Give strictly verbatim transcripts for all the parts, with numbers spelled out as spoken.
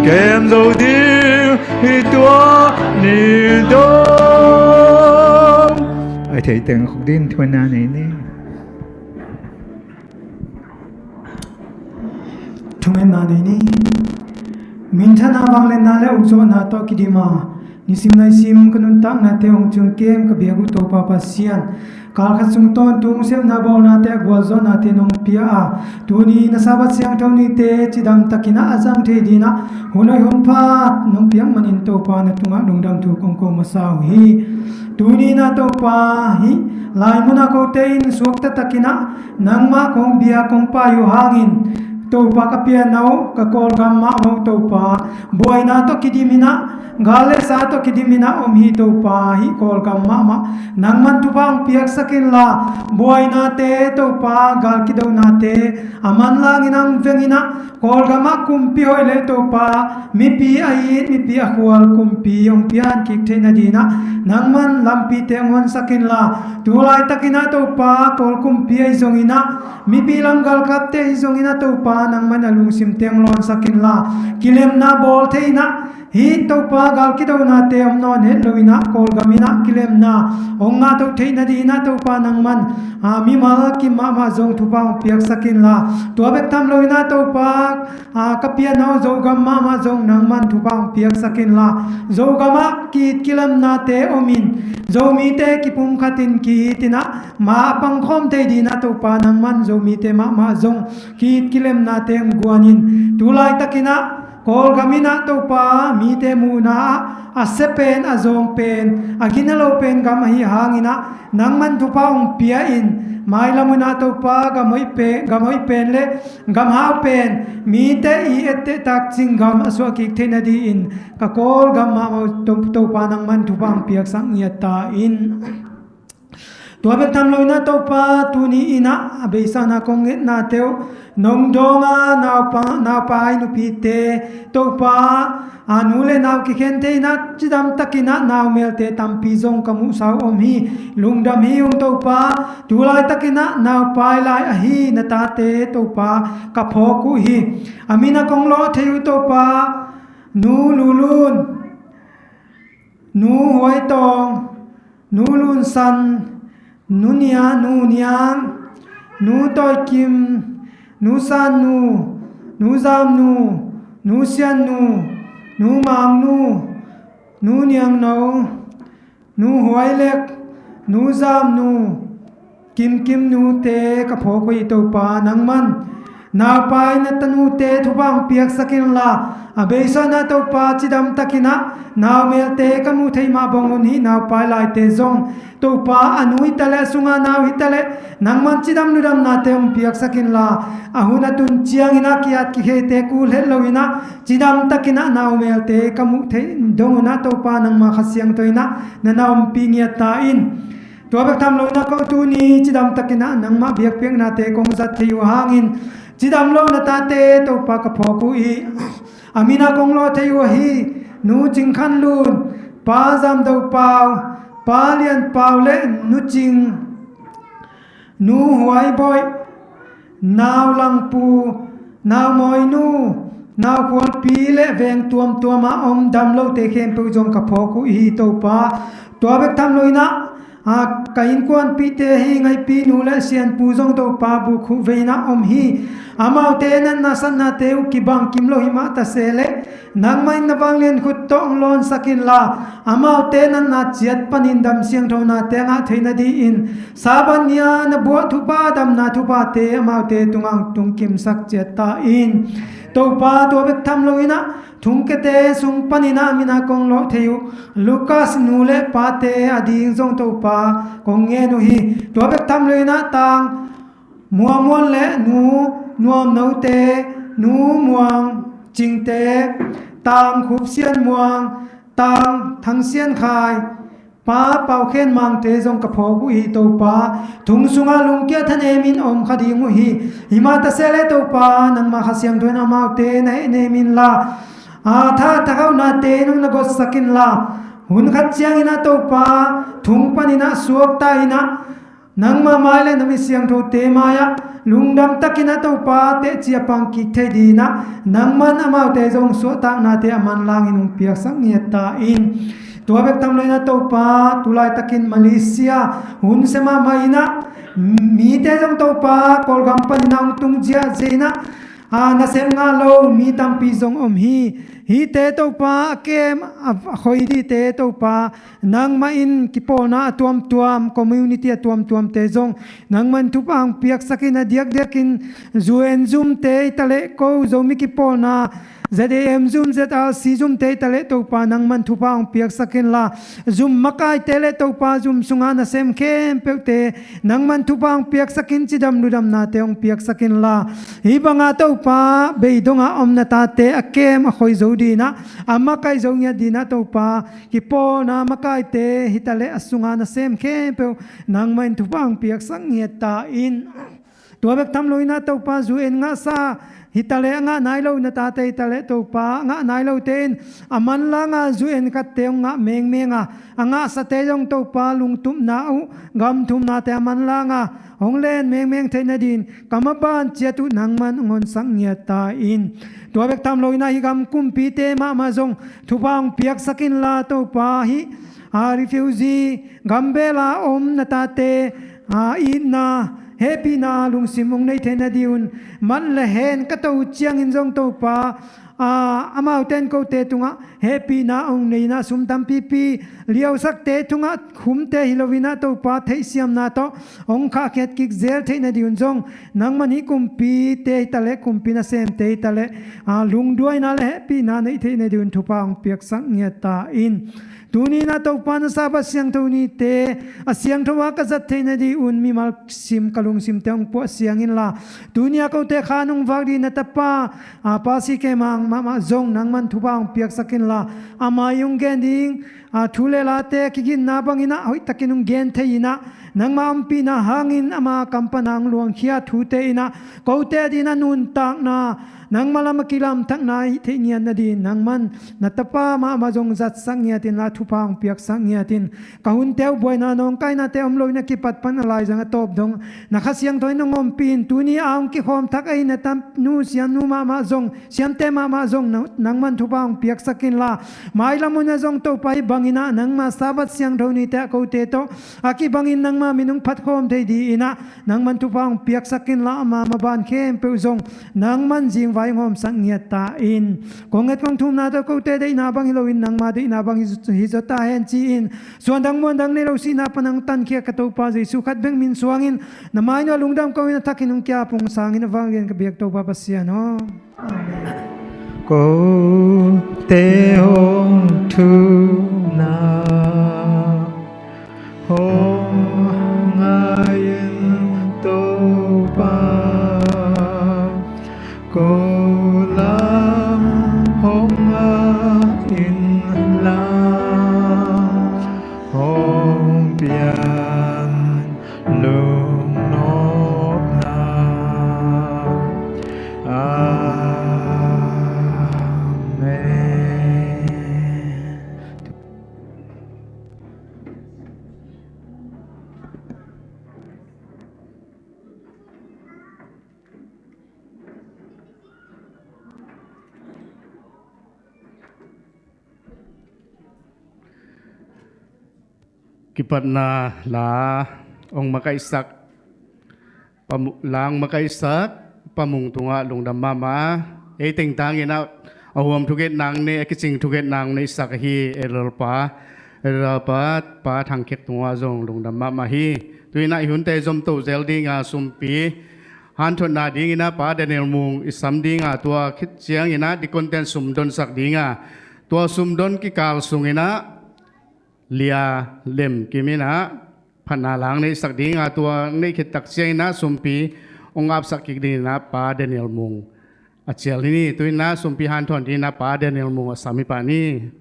Kem zo ding hi tua ni dong. Ai thei teng khuk din thuanna nei ni. Thungetna nei ni. Minthanna, vangliatna le ukzawhna tawh kidim a, nisim naisim ka nuntaknate hong cium kem ka biak uh Topa Pasian, kalkhat sung tawntung sepna bawlnate a gualzawhnate nong pia a, tuni na Sabbath siangtho nite cidam takin ah a zang thei dingin ah hun hoih hun pha nong piak manin Topa na tungah lungdam thu kong ko masa uh hi. Tuni-in ah Topa, hih lai munah kote in suakta takin ah nangmah kong biak kong pai uh hangin, Topa, ka pianna uh ka Kawlgam mahmah uh Topa, buaina tawh kidim in ah, gal le sa tawh kidim in ah om hi Topa, hih Kawlgam mahmah nangman thupha hong piaksak inla, buainate Topa, gal kidonate a manlang in ah, hong veng in ah, Kawlgam ah kumpi hoih le Topa, mipi a it, mipi a khual kumpi hong pian kik theih nadingin ah nangman lampite hong honsak inla, tu laitakin ah Topa, Kawl kumpi ahi zongin ah, mipi lam galkapte ahi zongin ah Topa, nangman a lungsimte hong lawnsak inla, kilemna bawl thei in ah, hih Topa, gal kidonate om nawn het loin ah, Kawlgam in ah kilemna hong ngah to theih nadingin ah Topa, nangman, a, mimal kim mahmah zong thupha hong piaksak inla, tua bek tham loin ah Topa, a, ka pianna uh Zogam mahmah zong nangman thupha hong piaksak inla, Zogam ah ki-it kilemnate om in, Zomite kipumkhat in ki-it in ah, ma a pangkhawm thei dingin ah Topa, nangman Zomite mahmah zong ki-it kilemnate hong guan in, tu laitakin ah Kawlgam in ah Topa, mite muhna ah a sia pen, a zawng pen, a gina lo pen gam ahi hangin ah, nangman thupha hong pia in, mailam un ah Topa, gam hoih pen, gam hoih pen le gam hau pen, mite i etteh tak cing gam a suah kik theih nadingin, ka Kawlgam mahmah uh To-, Topa, nangman thupha hong piaksak ngiat ta in. Tua bek tham loin ah Topa, tuni in ah a beisa-in ah kong ngetnate uh nong dawng a, naupa, naupai nupite, Topa, a, nu le nau kikhen thei in ah, cidam takin ah naumelte tampi zong ka muhsa uh om hi. Lungdam hi ung Topa, tu laitakin ah naupai lai ahi na tate Topa, ka phawk uh hi. A min ah kong lawh thei uh Topa, Nu Lulun, Nu Huaitawng, Nu Lunsan, Nu Nia, Nu Niang, Nu Tawikim, Nu Sannu, Nu Zamnu, Nu Siannu, Nu Mangnu, Nu Niangno, Nu Huailek, Nu Zamnu, Kimkimnute ka phawk uh hi Topa, nangman naupai na tanute thupha hong piaksak inla, a beisa-in ah Topa, cidam takin ah naumelte ka muh theih mah bang un hih naupai laite zong Topa, a nu hi ta leh, a sunga nau hi ta leh, nangman cidam ludamnate hong piaksak inla, a hun a tun ciangin ah ki-at kikheite kul het loin ah, cidam takin ah naumelte ka muh theih dong un ah Topa, nangma Kha Siangtho in ah na na ompih ngiat ta in. Tua bek tham loin ah ko tuni cidam takin ah nangmah biakpiaknate kong zat thei uh hangin, cidam lo na tate Topa, ka phawk uh hi. A min ah kong lawh thei uh ahi Nu Cing Khan Lun, Pa Zam Do Pau, Pa Lian Pau le Nu Cing, Nu Huai Boih, Nau Langpu, Nau Mawinu, Nau Khualpi le veng tuamtuam ah om dam lote khempeuh zong ka phawk uh hi Topa. Tua bek tham loin ah, a, ka innkuanpihte hi, Ngaipi nu le Sianpu zong Topa, buk khuh vei in ah om hi. Amaute natna satnate uh kibang kim lo hi mah ta se leh, nangmah in na vanglian khut tawh hong lawnsak inla, amaute natna ciat panin dam siangthonate a ngah theih nadingin, Sabbath ni-a na buah thupha, damna thuphate amaute tungah hong tungkimsak ciat ta in. Topa, tua bek tham loin ah, thungkiate sung panin ah a min ah kong lawh thei uh Lukas nu le pate ading zong Topa, kong ngen uh hi. Tua bek tham loin ah Tang Muang Muan le Nu Nuam Note, Nu Muang Cingte, Tang Khup Sian Muang, Tang Thang Sian Khai, Pa Pau Khen Mangte zong ka phawk uh hi Topa. Thung sungah lungkia thanemin om kha ding uh hi. Hi mah ta se leh Topa, nangma Kha Siangtho in amaute na hehnem inla, a, tha, thakhauhnate nong na gotsak inla, hun khat ciangin ah Topa, thung panin ah suakta in ah, Nangma mai le na mi siangthote mai-ah lungdam takin a Topa teci a pang kik thei dinah nangman amaute zong suahtaknate a manlangin hong piaksak ngiat ta in. Tua bek tham loinah Topa tulaitakin Malaysia hun sia mahmah inah mite zong Topa Kawlgam paninah hong tung ziahziah inah a nasem ngah lo mi tampi zong om hi. Hihte Topa a kem a khoi dihte Topa nangmah in kipawlna a tuamtuam, community a tuamtuamte zong nangman thupha hong piaksakin a diakdiakin U N zumte i taleh ko Zomi kipawlna Z A M zum, Z R C zumte i taleh Topa nangman thupha hong piaksakin la zum makaite le Topa zum sunga nasem khempeuhte nangman thupha hong piaksakin cidam ludamnate hong piaksakin la hih banga Topa beidonga omna tate a kem a khoi zo dinah a makaih zo ngiat dinah Topa kipawlna makaite hi taleh a sunga nasem khempeuh nangmah in thupha hong piaksak ngiat ta in. Tua bek tham loinah Topa U N ngahsa hi taleh a ngah nai lo na tate hi taleh Topa a ngah nai lote in a manlanga U N khatte hong ngah mengmenga a ngahsate zong Topa lungtupna uh gamthumnate a manlanga hong len mengmeng theih nadin ka maban ciat uh nangman hong honsak ngiat ta in. Tua bek tham loinah hih gam kumpite mahmah zong thupha hong piaksakin la Topa hih a refugee gambela om na tate a itna hehpihna lungsim hong nei theih nadin mat le hen ka to ciangin zong Topa a amaute in kote tungah hehpihna hong nei inah sum tampipi liausakte tungah khumte hi loinah Topa theihsiamna tawh hong khahkhiat kik zel theih nadin zong nangman hih kumpite hi taleh kumpi nasemte hi taleh a lungduaina le hehpihna neih theih nadin thupha hong piaksak ngiat ta in. Tuni inah Topa na Sabbath siangtho nite a siangtho a ka zat theih nadin mimal sim ka lungsimte hong puah siangin la tuni a kote khan hong vak dih na tapa a Pa C K Mang mahmah zong nangman thupha hong piaksakin la a mai hong gen ding a thu le late a kiginna bangin ah hoihtakin hong gen thei inah nangma ompihna hangin ama kam pana hong luangkhia thute inah kote a dinah nuntakna nangma lam a kilamthakna hih theih ngiat nadin nangman na tapa mahmah zong zatsak ngiatin la thupha hong piaksak ngiatin ka hunte uh buaina nawngkainate om loin a kipat pan a laizang a tawp dong na Kha Siangtho in hong ompih in tuni a hong kikhawm thak ahi na tanu siamnu mahmah zong siamte mahmah zong nangman thupha hong piaksakin la mailam hunah zong Topa hih bangin ah nangma Sabbath siangtho nite ah kote tawh a kibangin nangma min hong phatkhawm thei dih inah nangman thupha hong piaksakin la ama maban khempeuh zong nangman zingvai hong hawmsak ngiat ta in. Kong nget kong thumna tawh kote deihna bang hi loin nangma deihna bang hi zaw ta hen ci-in suandang muandang nei lo sihna pan hong tankhia ka Topa Jesu khat bek min suangin na mai nuah lungdam ko in a thakin hong kiap hong sangin a vanglian ka biak Topa Pasian aw. Amen. Kote hong thumna hong ngai in Topa ko lam hong ngai in la hong pian lungnopna. Amen. Kipatna la hong makaihsak, la hong makaihsak Pa Mung tungah lungdam mahmah. Ei tengtang inah a huam thuget nang nei, a kicing thuget nang neihsak ahi Elder Pa, Elder Pa, Pa Thang Khek tungah zong lungdam mahmah hi. Tu inah i hunte zomto zel dinga sumpi hanthotna ding inah Pa Daniel Mung i sam dinga tua khit ciang inah dikonten sumdonsak dinga tua sumdon kikal sung inah Lia Lem Kim inah phatna la hong neihsak dinga tua neih khit tak ciang inah sumpi hong apsak kik ding inah Pa Daniel Mung a cial hi ni. Tu inah sumpi hanthawn ding inah Pa Daniel Mung a sam hi pah ni.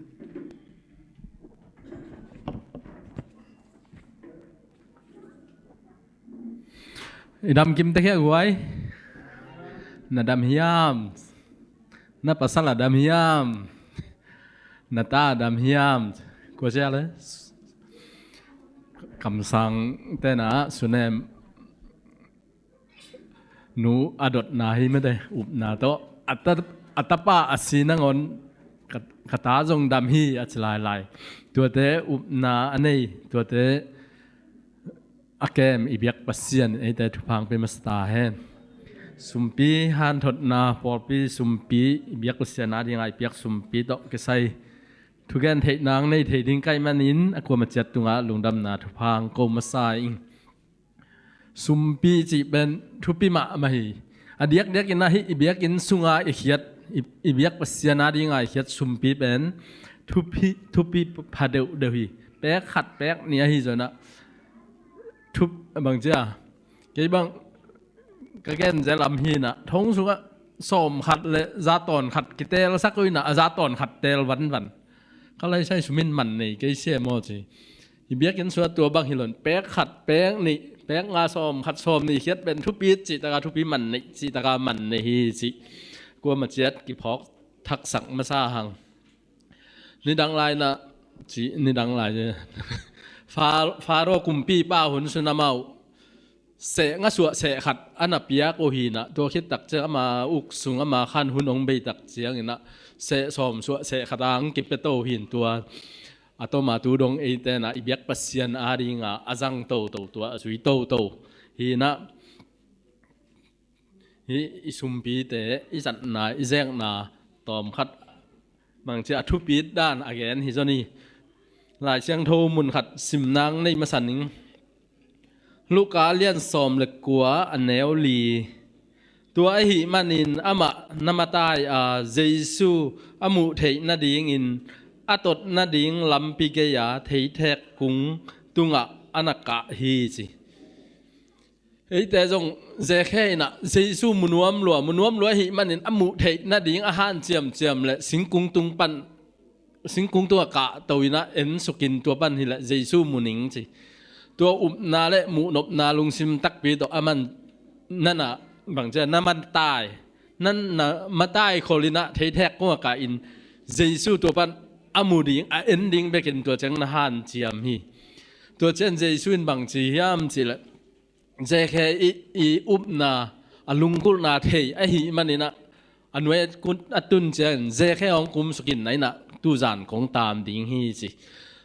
I dam kim ta hiah guai. Na dam hiam? Na pasal a dam hiam? Na ta a dam hiam? Kua sia le? Kamsang tenah Sunem nu a dotna hi mate, upna tawh a ta, a tapa a si nangawn ka, ka ta zong dam hi a ci lailai. Tuate upna a nei, tuate a kem i biak Pasian in eite thupha hong pia masa ta hen. Sumpi hanthotna, pawlpi sumpi, i biak Pasian adinga i piak sumpi tawh kisai thugen theihna hong nei thei ding ka hih manin a kuamah ciat tungah lungdamna thupha hong ko masa ing. Sumpi cih pen thupi mahmah hi. A diakdiakin ah hih i biakinn sunga i khiat, i, i biak Pasian adinga i khiat sumpi pen thupi, thupi pha deuhdeuh hi. Pek khat pek nih ahi zongin ah thup, bang ci a, kei bang ka gen zel lam hi in ah, thong sungah sawm khat le za tawn khat kitelsak uh in ah, a za tawn khat teel vanvan. Ka laisai sum in man nei kei sia maw ci. I biakinn sungah tua bang hi lo in, pek khat, pek nih, pek nga, sawm khat, sawm nih khiat pen thupi cih taka thupi, man nih cih taka man nih hi cih kuamah ciat kiphawk thaksak masa hang. Nidang lai in ah, ci, nidang lai ci. Fa-, Faro kumpipa hun sung amau seh ngasuah seh khat a na piak uh hi in ah, tua khit tak ciang ama uk sung ama khan hun hong bei tak ciangin ah seh sawm suah seh khat a hong kipia to uh hi in, tua a tawm a tu dong eite in ah i biak Pasian adinga a zang toto, tua a zui toto hi in ah, hih i sumpite i zatna, i zekna tawm khat bang ci a thupit dan a gen hi zaw ni. Lai Siangtho mun khat sim nang nei masa ning. Luka lian sawm le kua, a neu li. Tua ahih manin amah na matai a, Jesu a muh theih nadingin a tot nading lampi gei-a theithek kung tungah a na kah hi ci. Eite zong Zekhe in ah Jesu mu nuam lua, mu nuam lua ahih manin a muh theih nading a hanciamciam le singkung tung pan, singkung tungah kahto in ah ensukin tua pan hileh Jesu mu ning ci. Tua upna le muhnopna lungsim takpi tawh a man nana bang ci a, na matai, na, na matai khol in ah theithek kungah kah in Jesu tua pan a mu ding, a en ding bekin tua ciang na hanciam hi. Tua ciang Jesu in bang ci hiam cih leh, Zekhe i, i upna, a lunggulhna thei ahih manin ah, a nuai a tun ciangin Zekhe hong kumsukin na in ah tuzan kong taam ding hi ci.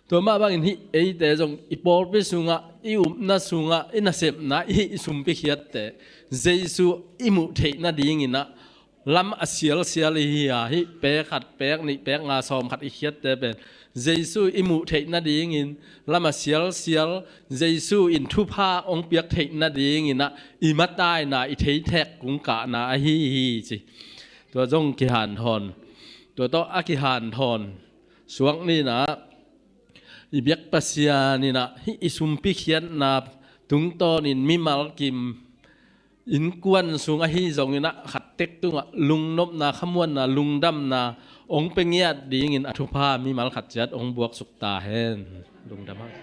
Tua mah bangin hih eite zong i pawlpi sungah, i upna sungah, i nasepna, i hih i sumpi khiatte Jesu i muh theih nadingin ah lam a sialsial i hi a, hih pek khat, pek nih, pek nga, sawm khat i khiatte pen Jesu i muh theih nadingin lam a sialsial, Jesu in thupha hong piak theih nadingin ah i mataina, i theithek kung kahna ahi hi ci. Tua zong kihanthawn, tua tawh a kihanthawn suak ni in ah, i biak Pasian in ah hih i sumpi khiatna tungtawnin mimal kim innkuan sung ahi zongin ah khattek tungah lungnopna, khamuanna, lungdamna hong pia ngiat dingin a thupha mimal khat ciat hong buaksuk ta hen. Lungdam hang.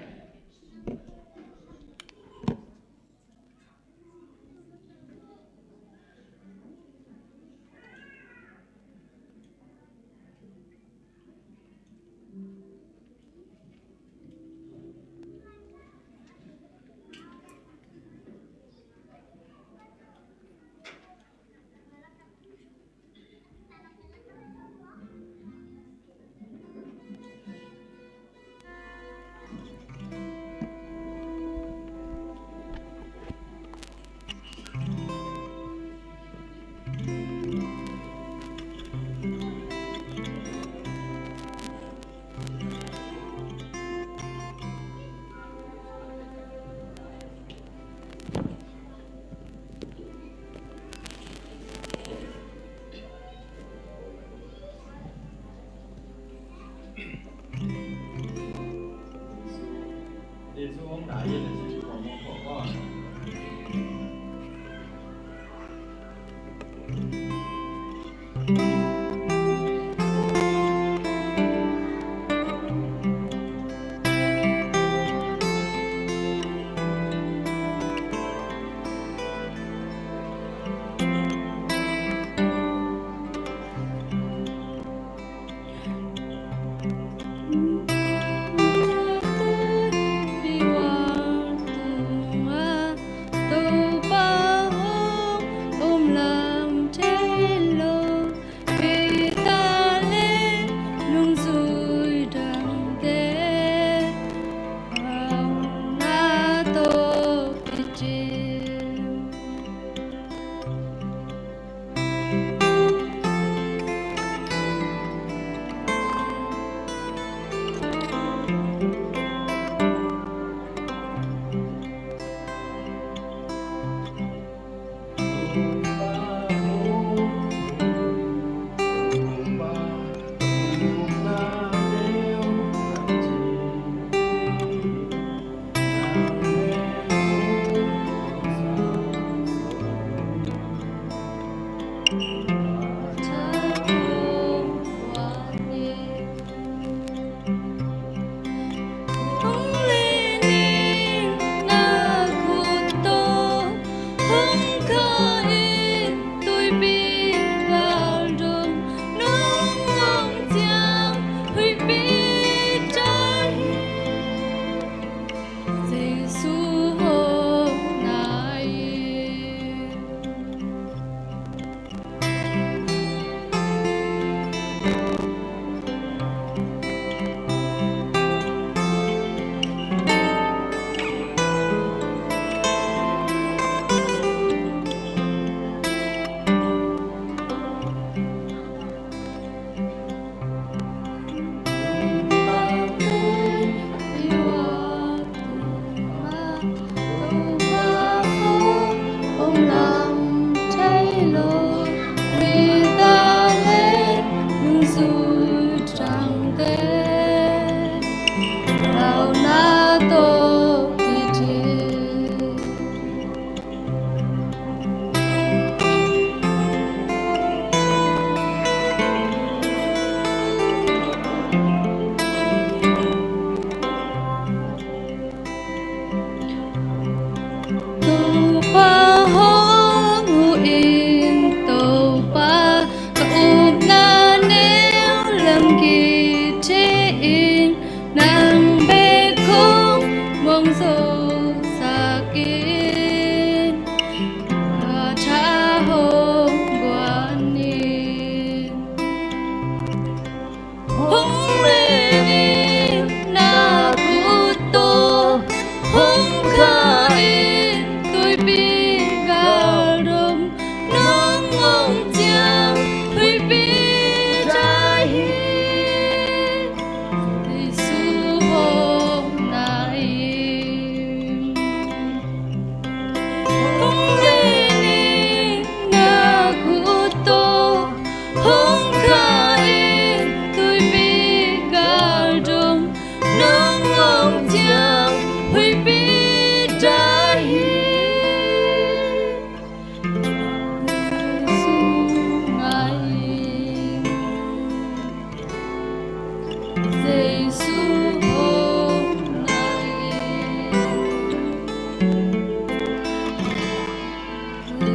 Jesu hong nai in.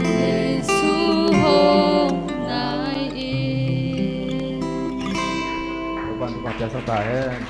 Jesu hong nai in. Topa'n thupha piaksak ta hen.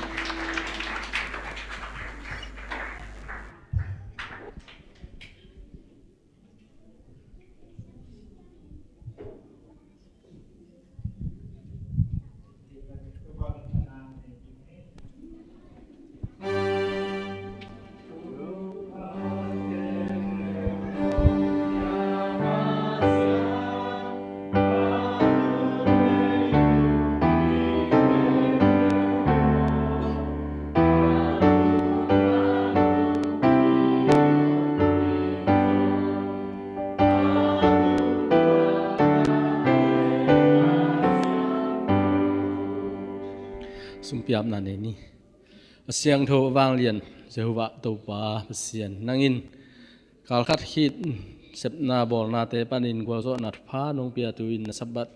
Sumpiapna nei ni. A siangtho, a vanglian Jehovah Topa Pasian, nang in kalkhat khit sepna bawlnate panin gualzawhna thupha nong piatu in na Sabbath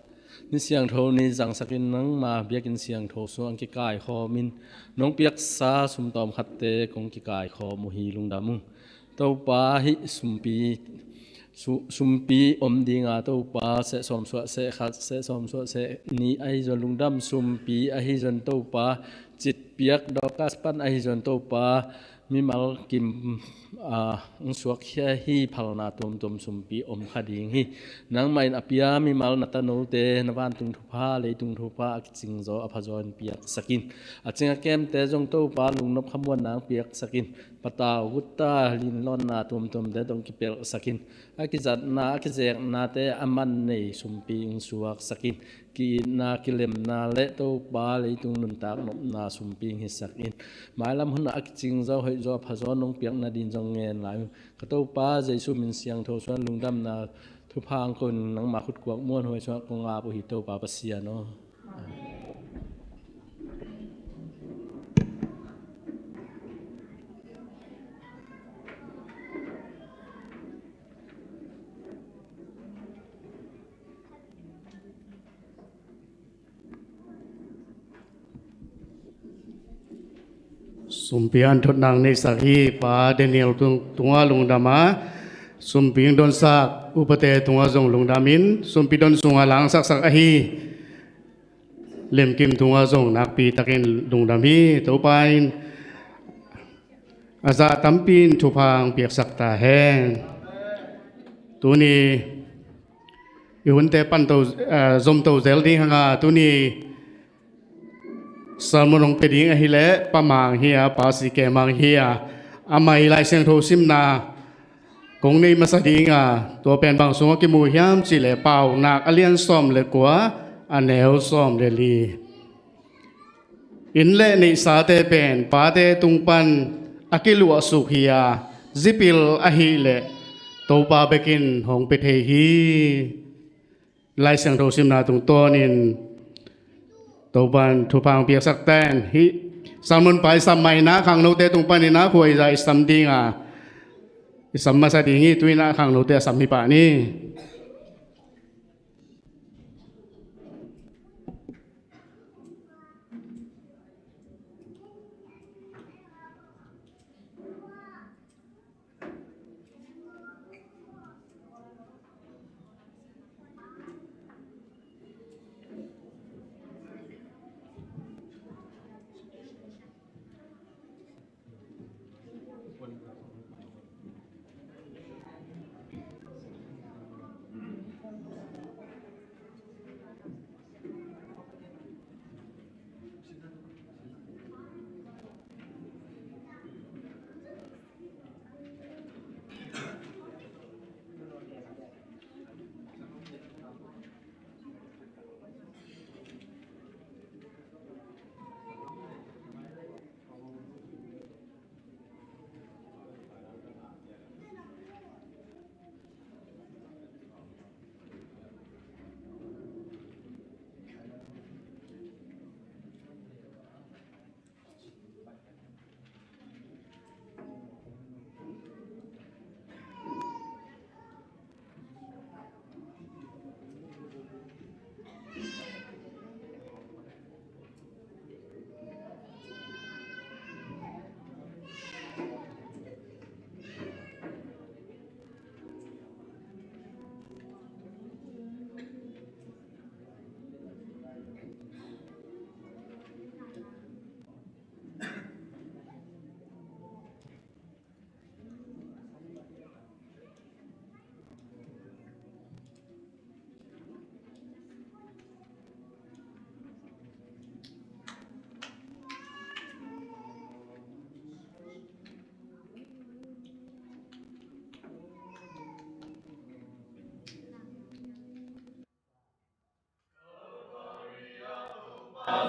ni siangtho ni zangsakin nangma biakinn siangtho sungah kikaikhawmin nong piaksa sum tawmkhatte kong kikaikhawm uh hi. Lungdam ung. Topa, hih sumpi, su-, sumpi om dinga Topa, seh sawm suah seh khat, seh sawm suah seh nih ahi zong lungdam sumpi ahi zong Topa, citpiak Dorcas pan ahi zong Topa, mimal kim, ah, hong suakkhia hi. Phalna tuamtuam sumpi om kha ding hi. Nangmah in a pia mimal na tanote na vantung thupha, leitung thupha a kicingzaw a phazaw in piaksakin, a cing a kemte zong Topa lungnop khamuanna hong piaksakin, patau gutta linlawnna tuamtuamte tawh kipelhsakin, a kizatna a kizeknate a man nei sumpi hong suaksakin, ki-itna kilemna le Topa leitung nuntak nopna sumpi hong hisakin, mailam hunah a kicingzaw hoihzaw a phazaw nong piak nadin zong ngen lai un. Ka Topa Jesu min siangtho sungah lungdamna thupha hong ko-in nangma khutkuak muanhuai sungah kong ap uh hi, Topa Pasian aw. Amen. Sumpi an thotnak neihsak hi Pa Daniel tung, tungah lungdam a, sumpi hong donsak upate tungah zong lungdam in, sumpi don sungah langsaksak ahi Lemkim tungah zong nakpi takin lungdam hi. Topa in a zah tampi in thupha hong piaksak ta hen. Tuni i hunte pan to, eh, zom to zel ding hang a, tuni sermon hong pia ding ahih leh Pa Mang hi a, Pa C K Mang hi a, amah i Lai Siangtho simna kong nei masa ding a, tua pen bang sungah kimu hiam cih leh Paunak a lian sawm le kua, a neu sawm le li. Inn le neihsate pen pate tung pan a kiluahsuk hi a, zi pil ahih leh Topa bekin hong pia thei hi. Lai Siangtho simna tungtawnin Topa in thupha hong piaksak ta hen. Hih sermon pa i sam mah in ah khangnote tung panin ah khua i zah i sam ding a, i sam masa ding hi. Tu-in ah khangnote a sam hi pah ni.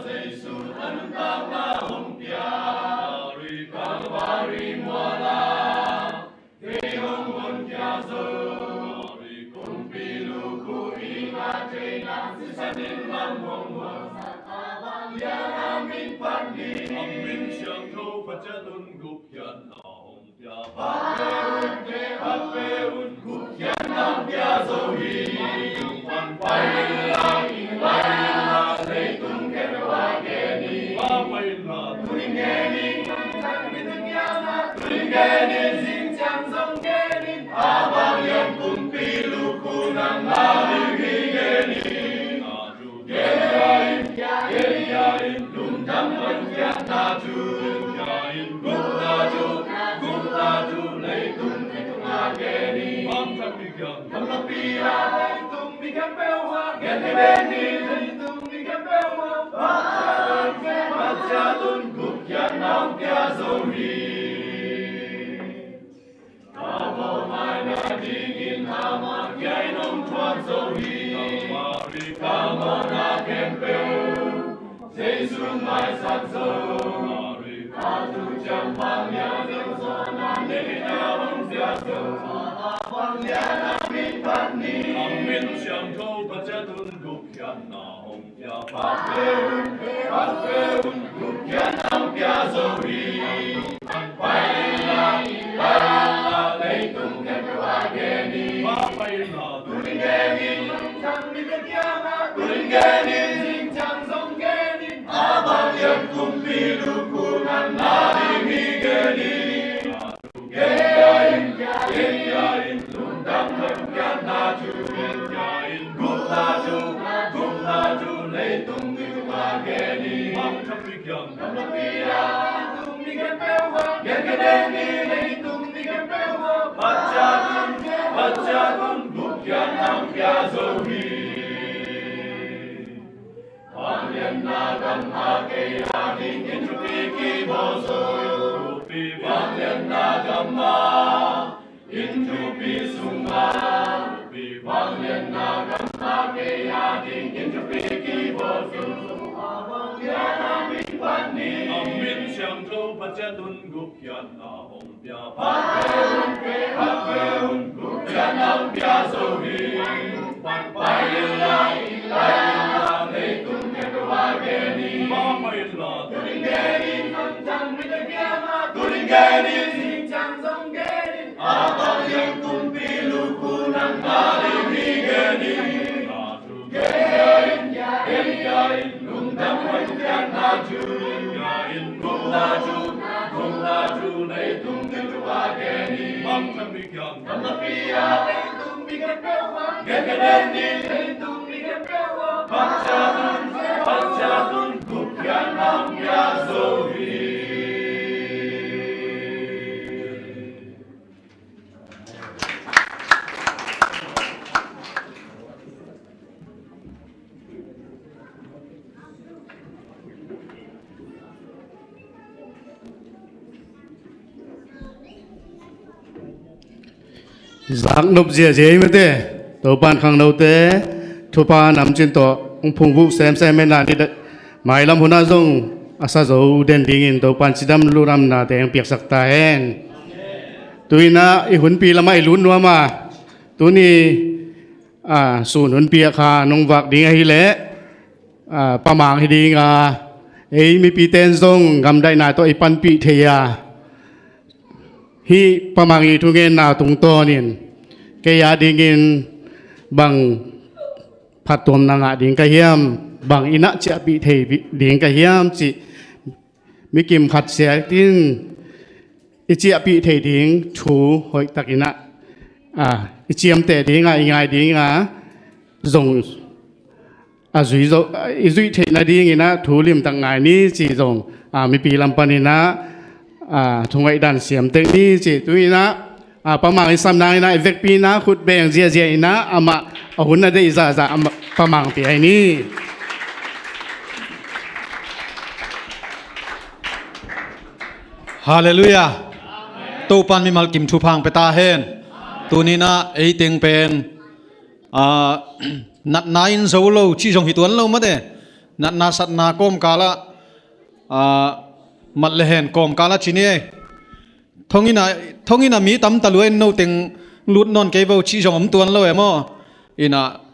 Jesu tantakna hong pia, Kalvari muala kei hong honkhia zo. Kumpi lukhu i ngah theihna sisan in lam hong muansak a, vanglian a min pan ni. A min siangtho Pasian un gupkhiatna hong pia. Phat ve un, phat ve un, gupkhiatna hong pia zo hi. Pan pai inla, pai inla, leitung khempeuh ah gen in. Pai inla, tuni gen in. Tuni gen in, zing ciang zong gen in. A vanglian kumpi lukhu nang na ding hi gen in. Gen in, gen in, lungdam hong piakna thu. Gupna thu, gupna thu, leitung khempeuh ah gen in. Gamlapi ah leitung mi khempeuh ah gen in, leitung mi khempeuh ah. Pasian un gupkhiatna hong pia zo hi. Ka mawhmaina dingin amah kiang in hong thuak zo hi. Ka mawhna khempeuh Jesu maisak zo. Ka thuciam vanglian zo, zawhna neihna hong pia zo. Vanglian a min pan ni. A min siangtho Pasian un gupkhiatna hong pia. Phat ve un, phat ve un, gupkhiatna hong pia zo hi. Pai inla, pai inla, leitung khempeuh ah gen in. Pai inla, tuni gen in. Tuni gen in, zing ciang zong gen in. A vanglian kumpi lukhu nang na ding hi gen in. Gen in, gen in, lungdam hong piakna thu. Gupna thu, gupna thu, leitung khempeuh ah gen in. Gamlapi ah leitung mi khempeuh ah gen in, leitung mi khempeuh ah. Pasian un, Pasian un gupkhiatna hong pia zo hi. Vangliatna gam ah kei a dingin thupi kibawl zo. Vangliatna gam ah in thupi sung ah. Vangliatna gam ah kei a dingin thupi kibawl zo. Vanglian a min pan ni. A min siangtho Pasian un gupkhiatna hong pia. Phat ve un, phat ve un, gupkhiatna hong pia zo hi. Pai inla, pai inla, leitung khempeuh ah gen in. Pai inla, tuni gen in. Tuni gen in, zing ciang zong gen in. A vanglian kumpi lukhu nang na ding hi gen in. Gen in, gen in, lungdam hong piakna thu. Gupna thu, gupna thu, leitung khempeuh ah gen in. Gamlapi ah leitung mi khempeuh ah gen in, leitung mi khempeuh ah. Pasian un, Pasian un gupkhiatna hong pia zo hi. Zaknop ziahziah hi mate. Topan khangnote thupha namcin tawh hong phungvuh semsem hen. Mailam hunah zong a sa zo den dingin Topan cidam lungdamnate hong piaksak ta hen. Tu-in ah i hunpi lamah i lut nuam a, tuni a, sun hunpi ah kha nong vak ding ahih leh, a, Pamang hi ding a, ei mipite in zong gamdaihna tawh i panpih thei a, hih Pamang i thugenna tungtawnin kei a dingin bang phattuamna ngah ding ka hiam, bang i na ciahpih thei ding ka hiam cih mi kim khat siat in i ciahpih thei ding thu hoihtakin ah, a, i ciamteh ding a, i ngai ding a, zong a zui zo, i zuih theih nadingin ah thu limtak ngai ni ci zong, a, mipi lam panin ah, a, thungaihdan siam tek ni ci. Tu-in ah, a, Pamang i sam nangin ah i vekpi in ah khut beng ziahziah in ah amah a hun a deih zahzah amah Pamang pia hi ni. Halleluiah. Topan mimal kim thupha hong pia ta hen. Tuni-in ah ei teng pen, a, natna in zo lo cih zong hi tuan lo mate. Natna satna kawmkalah, ah, mat le hen kawmkalah ci ni ei. Thonginn ah, thonginn ah mi tamta lua in noteng lut nawn kei vo cih zong om tuan lo e maw? Inah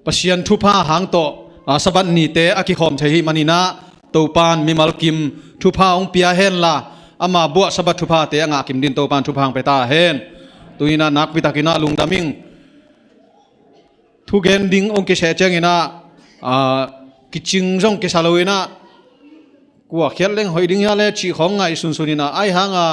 Pasian thupha hang tawh, ah, Sabbath nite a kikhawm thei hi maninah Topan mimal kim thupha hong pia henla, ama buah Sabbath thuphate a ngah kim din Topan thupha hong pia ta hen. Tuinah nakpitakinah lungdam ing. Thugen ding hong kiseh cianginah, ah, kicing zong kisa loinah kua khiat leng hoih ding hia le cih khawng ngaihsunsun inah, ahi hanga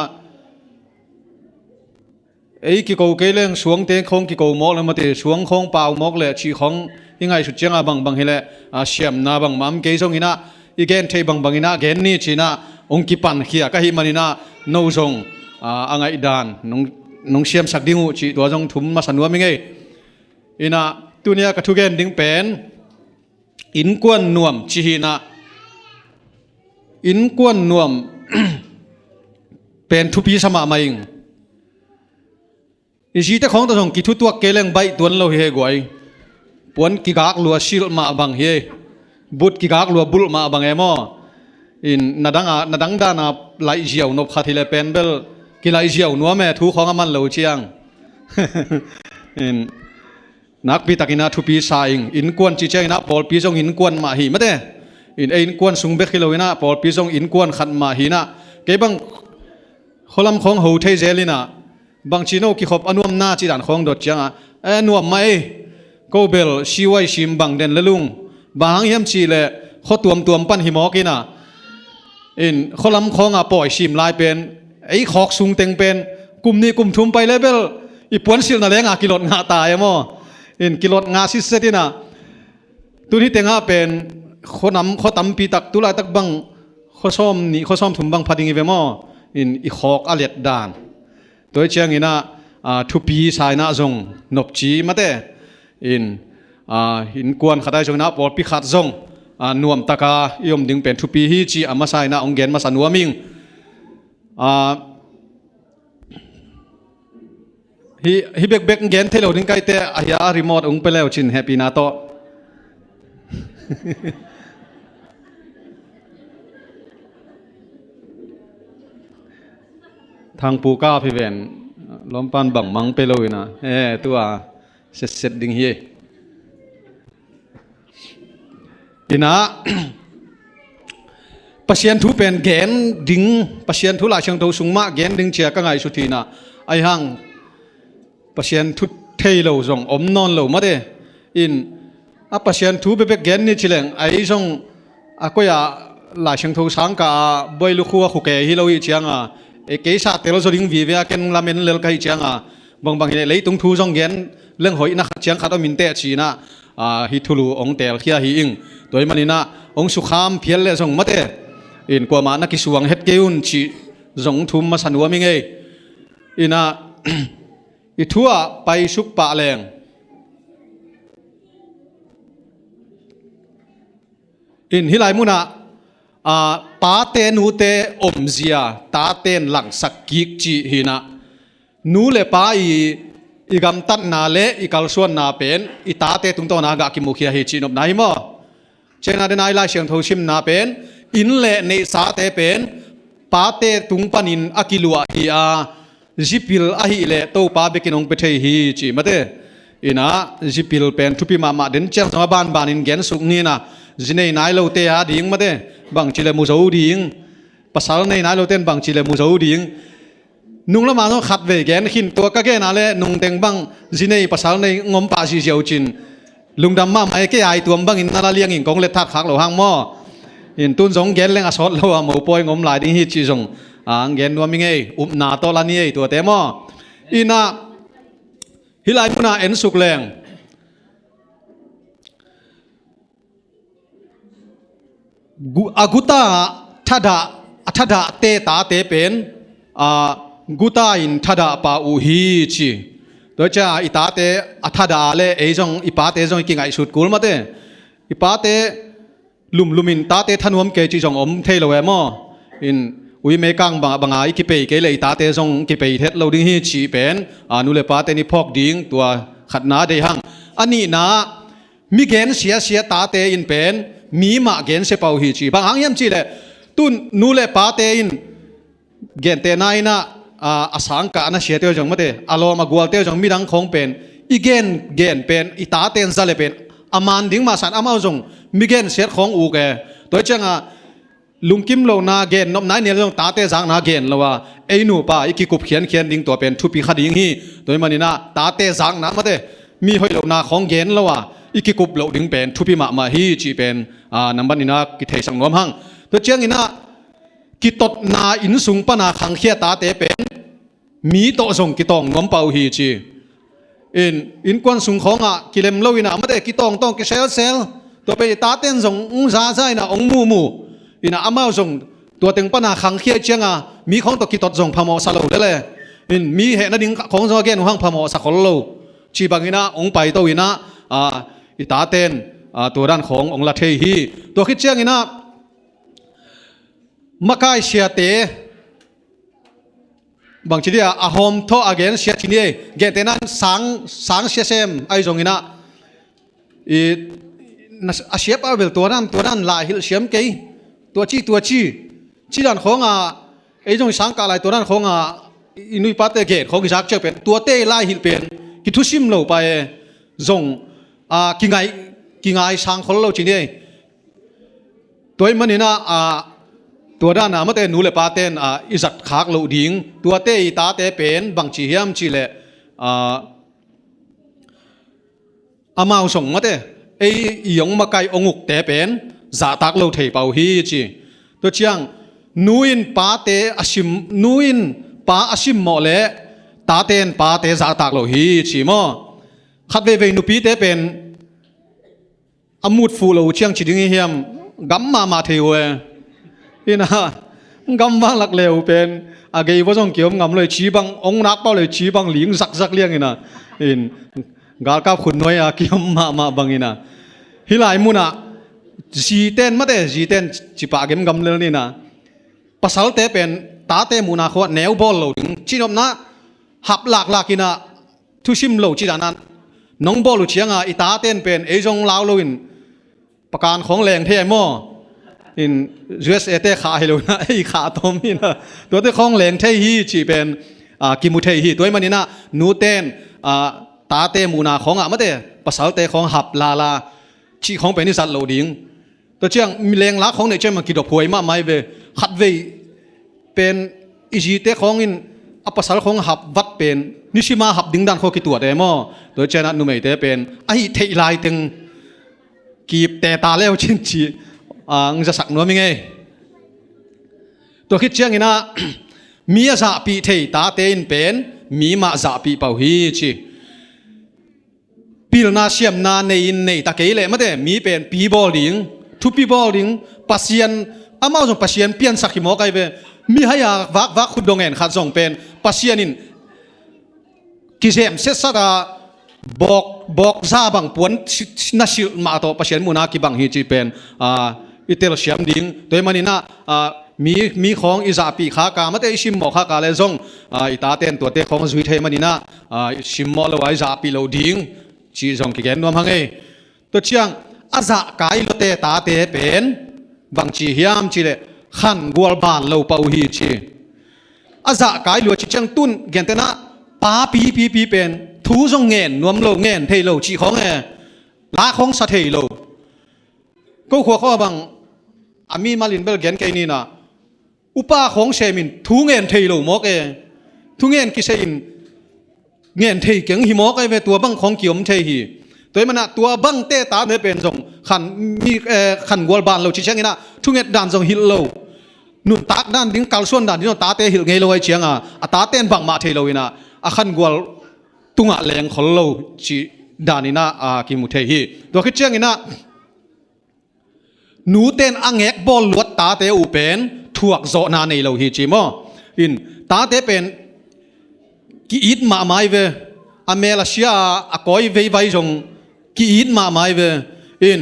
ei kiko kei leng suangte khawng kiko mawk le mate, suang khawng pau mawk le cih khawng i ngaihsut cianga bangbang hileh, ah, siamna bangmah om kei zonginah i gen theih bangbanginah gen ni cinah hong kipankhia ka hih maninah no zong, ah, a ngaihdan nong, nong siamsak ding uh cih tua zong thum masa nuam i ngei. Inah tunia ka thugen ding pen innkuan nuam ci hinah, innkuan nuam pen thupi sa mahmah ing. I zite khawng tawh zong kithutuak kei leng baih tuan lo hi he guai. Puan kigak lua silh mah bang hi ei. But kigak lua bulh mah bang e maw? In na dang a, na dang dana laih ziau nop khat hileh pen bel kilaih ziau nuam e, thu khawng a man lo ciang. In nakpitakinah thupi sa ing. Innkuan ci cianginah pawlpi zong innkuan mah hi mate. In ei innkuan sung bek hi loinah pawlpi zong innkuan khat mah hinah kei bang khualam khawng ho thei zel inah bangci no kikhop a nuamna ci dan khawng dot cianga, e, nuam mah ei. Ko bel siuai sim bang den le lung. Bang hang hiam cihleh khua tuamtuam pan hi mawk inah, in khualam khawnga pawi sim lai pen, ei khawk sungteng pen kum nih kum thum pai le bel i puansilhna lenga kilot ngah ta e maw? In kilot ngah sitset inah tun hi tengah pen khuanam khua tampi tak tulaitak bang khua sawm nih khua sawm thum bang pha ding i ve maw? In i khawk a let dan. Tua hi cianginah, ah, thupi sa inah zong nopci mate. In, ah, innkuan khat ahi zonginah pawlpi khat zong, ah, nuamtaka i om ding pen thupi hi ci a masa inah hong gen masa nuam ing. Ah, hi, hi bekbek gen thei lo ding kaite ahi a, remote hong pe leu cin hehpihna tawh. Thangpu ka phi ven lawmpan bangmang pe lo inah, e, tua setset ding hi. Inah Pasian thu pen gen ding, Pasian thu Lai Siangtho sung mah gen ding cia ka ngaihsut hinah, ahi hang Pasian thu thei lo zong om nawn lo mate. In a Pasian thu bekbek gen ni cileng ei zong a koi-ah Lai Siangtho sangka a buai lukhu a khuke hi lo hi cianga, e, kei sa tel zaw ding vive a ken lamen lel ka hi cianga, bangbang hileh leitung thu zong gen leng hoihna khat ciang khat om inteh cinah, ah, hi thulu hong telkhia hi ing. Tua hi maninah hong sukham phial leh zong mate, in kuamah na kisuang het kei un cih zong thum masa nuam i ngei. Inah i thu ah paisuk pah leng. In hih lai munah, ah, pate nute omzia taten langsak kik cih hinah, nu le pa i, i gamtatna le i kalsuanna pen i tate tungtawna gah kimukhia hi cih nopna hi maw? Cianah denai Lai Siangtho simna pen inn le neihsate pen pate tung panin a kiluah hi a, zipil ahileh Topa bekin hong pia thei hi ci mate. Inah zipil pen thupi mahmah, den ciang zong a banbanin gensuk nina, zi nei nai lote a ding mate, bangci le mu zo ding. Pasal nei nai lote in bangci le mu zo ding. Nung lamah zong khatvei gen khin, tua ka gena le nungteng bang zi nei pasal nei ngom pah ziziau cin lungdam mahmah e, kei ai tuam bangin na la liangin kong let thatkhak lo hang maw? In tun zong gen leng a sawt lo a mopawi ngom lai ding hi cih zong, ah, gen nuam i ngei, upna tawh la ni ei tuate maw? Inah hih lai munah ensuk leng. Gu-, a guta thadah, a thadah te tate pen, ah, guta in thadah pah uh hi ci. Tua cia i tate a thadah le ei zong, i pate zong i kingaihsut kul mate. I pate lumlum in tate thanuam kei cih zong om thei lo e maw? In uimei kang banga, banga i kipei kei le i tate zong kipei thet lo ding hi cih pen, ah, nu le pate ni phawk ding tua khatna dei hang. A nihna, mi gen siasia tate in pen mi mah gensia pah uh hi ci. Bang hang hiam cihleh tun nu le pate in gentehna in ah, a sangkah a na siate uh zong mate, a lawm a gualte uh zong midang khawng pen i gen gen pen i taten za le pen a man ding mah san amau zong mi gensiat khawng uk e. Tua hi ciangah lungkim lohna gennopna i nei le zong tate zakna gen lo a, ei nupa i kikup khiankhian ding tua pen thupi kha ding hi. Tua hi maninah tate zakna mate, mi hoih lohna khawng gen lo a i kikup loh ding pen thupi mahmah hi cih pen a nambat inah kitheisak nuam hang. Tua cianginah kitotna innsung pana khangkhia tate pen mi tawh zong kitawng nuam pah uh hi ci. In innkuan sung khawngah kilem lo inah mate kitawngtawng kiselsel, tua pen i taten zong ung zaza inah ong muhmuh inah amau zong tua teng pana khangkhia cianga mi khawng tawh kitot zong phamawhsa lo lele. In mi hehna ding khawng zong a gen uh hang phamawhsa khol lo. Ci banginah ong paito inah a, i taten a, tua dan khawng ong la thei hi. Tua khit cianginah makai siate bangci dia a hawm thawh a gen sia ci ni ei. Gentehna sang, sang sia sem ahi zonginah i, na, a siap a bel tua dan tua dan lai hilh siam kei, tua ci tua ci ci dan khawngah ei zong i sangkah lai tua dan khawngah i nuipate gen khawng i zak ciau pen tuate i lai hilh pen kithusim lo pa e. Zong a, kingai, kingai sang khol lo ci ni ei. Tua hi maninah a, tua dana mate nu le paten a, i zat khak loh ding, tuate i tate pen bangci hiam cihleh a, amau zong mate ei i ong makai ong ukte pen zahtak lo thei pah uh hi ci. Tua ciang nu in pate a sim, nu in pa a simmawh leh taten pate zahtak lo hi ci maw? Khat veivei nupite pen a mut fuh lo uh ciang ci ding hi hiam? Gam mahmah thei uh e. Inah gam vanglak le uh pen a gei va zong kiom ngam lo i ci bang ong nak pau le i ci bang ling zakzak liang inah in galkap khutnuai a kiom mahmah bang inah hih lai munah ziten mate ziten cipah gemgam lel ninah pasalte pen tate muhna khawh neu bawl lo ding cihnopna hap laklak inah thusim lo ci dana nong bawl uh cianga i taten pen ei zong lau loin pakan khawng leng thei ai maw? In U S A te khah hi lo na ei khah tawm hi na tuate khawng leng thei hi cih pen a, kimu thei hi. Tua hi maninah nuten a, tate muhna khawngah mate pasalte khawng hap lala cih khawng pen i zat lo ding. Tua ciang mi lenglak khawng neih ciang ma kidop huai mahmah hi ve. Khatvei pen i zite khawngin a pasal khawng hap vat pen nisima hap ding dan khawng kituat e maw? Tua cianah numeite pen a hih theih lai teng kipte ta leu cin ci ang zasak nuam i ngei. Tua khit cianginah mi a zahpih thei tate in pen mi mah zahpih pah uh hi ci. Pilna siamna nei in nei ta kei leh mate mi pen pi bawl ding, thupi bawl ding, Pasian amau zong Pasian piansak hi mawk ai ve. Mihai a vakvak khutdong en khat zong pen Pasian in kizem setsat a bawk, bawkza bang puan si, si, na silh mah tawh Pasian muhna kibang hi cih pen a, i telsiam ding. Tua hi maninah a, mi, mi khawng i zahpih khaka mate i simmawh khaka le zong a, i taten tuate khawng zui thei maninah a, i simmawh lo a i zahpih lo ding cih zong kigen nuam hang ei. Tua ciang a zahkai luate tate pen bangci hiam cihleh khangual ban lo pah uh hi ci. A zahkai lua ci ciang tun gentenah pa pipipi pen thu zong ngen nuam lo, ngen thei lo cih khawng e. La khawng sa thei lo. Ko khua khawng a bang a mi malin bel gen kei ninah upa khawng semin thu ngen thei lo mawk e. Thu ngen kisehin ngen thei keng hi mawk ai ve, tua bang khawng kiom thei hi. Tua hi manah tua bangte tate pen zong khan, mi, eh, khangual ban lo ci cianginah thunget dan zong hilh lo. Nuntak dan ding kalsuan dan ding zong tate hilh ngei lo ai cianga a taten bangmah thei lo inah a khangual tungah lengkhol lo cih daninah a, kimu thei hi. Tua khit cianginah nuten a ngekbawl luat tate uh pen thuakzawhna nei lo hi ci maw? In tate pen ki-it mahmah hi ve. A mel a sia a, a kawi veivai zong ki-it mahmah hi ve. In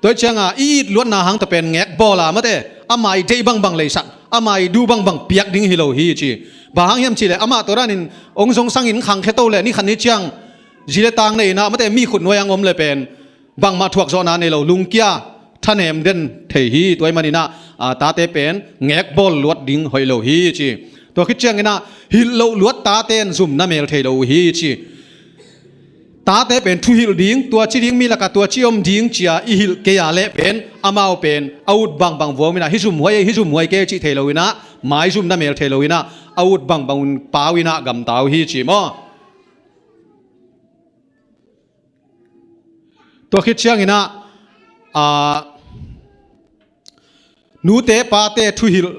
tua hi cianga i it luatna hang tawh pen ngekbawl a mate ama i deih bangbang leisak, ama i duh bangbang piak ding hi lo hi ci. Bang hang hiam cihleh amah tua danin ong zong sangin khangkhia to le ni khat ni ciang zi le tang nei inah mate mi khutnuai ang om le pen bangmah thuakzawhna nei lo, lungkia thanem den thei hi. Tua ahih manin ah, a, tate pen ngekbawl luat ding hoih lo hi ci. Tua khit ciangin ah hilh loh luat tate in zum na mel thei lo uh hi ci. Tate pen thuhilh ding, tua ci ding, mi lakah tua ci om ding ci-a i hilh kei a leh pen amau pen a ut bangbang vuam in ah hih zum huai, hih zum huai kei cih thei lo in ah, maizum na mel thei lo in ah, a ut bangbang un pau in ah gamta uh hi ci maw. Tua khit ciangin ah, a, nute pate thuhilh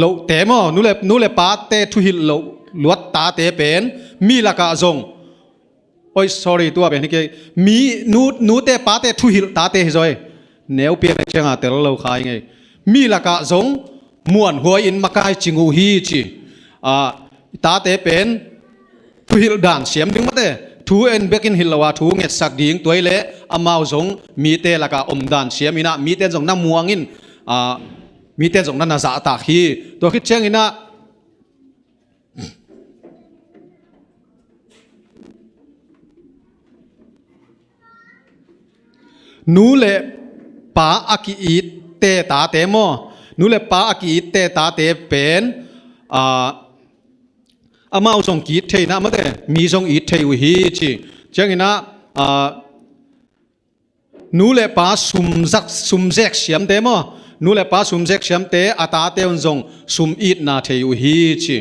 lohte maw, nu le, nu le pate thuhilh loh luat tate pen mi lakah zong, oi, sorry, tua pen hi kei, mi, nu, nute pate thuhilh tate hi zaw hi. Neu pian a ciangah tel lo kha hi ngei. Mi lakah zong muanhuai in makai cing uh hi ci. A, tate pen thuhilh dan siam ding mate, thu en bekin hilh lo a, thu ngetsak ding, tua hi leh amau zong mite lakah om dan siam in ah, mite in zong na muang in, a, mite in zong na na zahtak hi. Tua khit ciangin ah nu le pa a ki-itte tate maw, nu le pa a ki-itte tate pen, a, amau zong ki-it thei in ah mate, mi zong it thei uh hi ci. Ciangin ah, a, nu le pa sum zak, sum zek siamte maw, nu le pa sum zek siamte a tate un zong sum itna thei uh hi ci.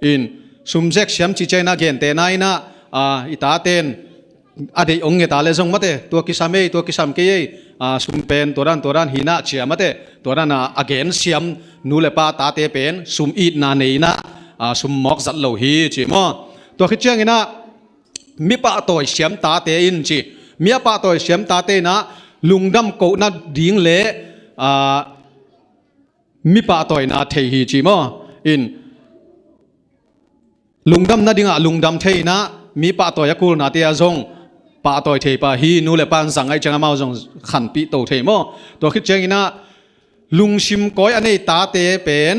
In, sum zek siam ci ciangin ah gentehna in ah, a, i tate in a deih ong nget a leh zong mate, tua kisam ei, tua kisam kei ei, a, sum pen tua dan, tua dan hi in ah ci-a mate, tua dan a, a gen siam nu le pa tate pen sum itna nei in ah, a, sum mawk zat lo hi ci maw. Tua khit ciangin ah mi pahtawi siam tate in ci, mi a pahtawi siam tate in ah lungdam kohna ding le, a, mi pahtawina thei hi ci maw. In, lungdam nadingah lungdam thei in ah, mi pahtawi a kulnate ah zong pahtawi thei pah hi. Nu le pa in zang ahih ciang amau zong khanpih to thei maw. Tua khit ciangin ah lungsim kawi a nei tate pen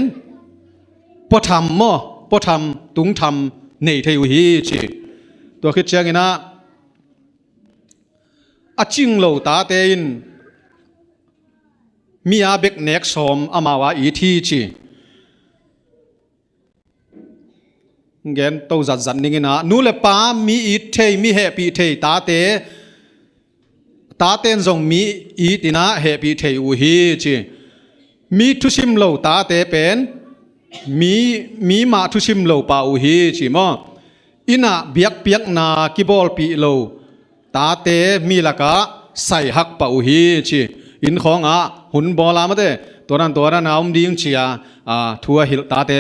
puatham maw, puatham, tungtham nei thei uh hi ci. Tua khit ciangin ah a cing lo tate in mi a bek nek sawm amau a it hi ci. Gen to zatzat ning in ah, nu le pa mi it thei, mi hehpih thei tate, tate in zong mi it in ah hehpih thei uh hi ci. Mi thusim lo tate pen mi, mi mah thusim lo pah uh hi ci maw. Inn ah biakpiakna kibawlpih lo tate mi lakah saihak pah uh hi ci. Inn khawngah hun bawl a mate, tua dan tua dan a om ding ci-a, a, thu a hilh tate,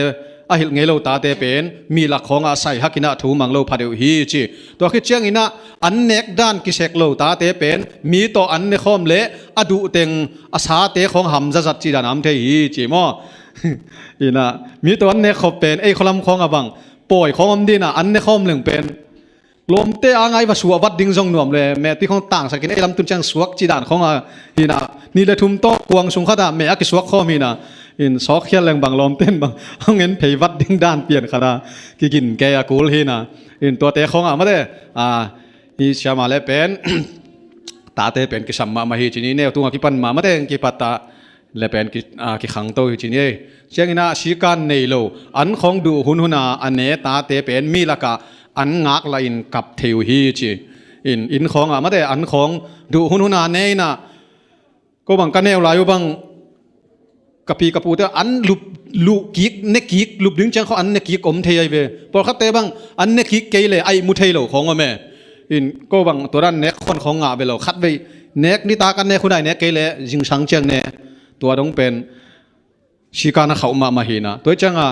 a hilh ngei lo tate pen mi lak khawngah saihak in ah thu mang lo pha deuh hi ci. Tua khit ciangin ah an nek dan kisek lo tate pen mi tawh an nekhawm leh a duh teng a sate khawng hamzazat cih dan a om thei hi ci maw. In ah mi tawh an nek khop pen ei khualam khawngah bang pawi khawng om ding in ah an nekhawm leng pen lawmte a ngai va suah vat ding zong nuam le, mehpi khawng tangsak in ei lam tun ciang suak cih dan khawngah hi in ah, nih le thum tawh kuang sung khatah meh a kisuak khawm hi in ah, in sawkkhial leng bang lawmte in bang hong en phei vat ding dan pian khatah kigin kei a kul hi in ah, in tuate khawngah mate, a, hi siam a leh pen tate pen kisam mahmah hi ci ni, neu tungah kipan mah mate, kipat ah le pen ki, a, kikhangto hi ci ni ei. Ciangin ah sikan nei lo, an khawng duh hunhun a a ne tate pen mi lakah an ngak lahin kap thei uh hi ci. In, inn khawngah mate, an khawng duh hunhun a ne in ah, ko bang ka neu lai uh bang ka pi ka pute an lup, luh kik, ne kik, lup ding ciang khawng an ne kik om thei ahi ve. Pawlkhatte bang an ne kik kei leh a ihmu thei lo khawng om e. In, ko bang tua dan nek khawn khawng ngah ve lo, khatvei nek nitak an nek hun a i nek kei leh zingsang ciang ne. Tua dong pen sikan a khauh mahmah hi in ah. Tua hi ciangah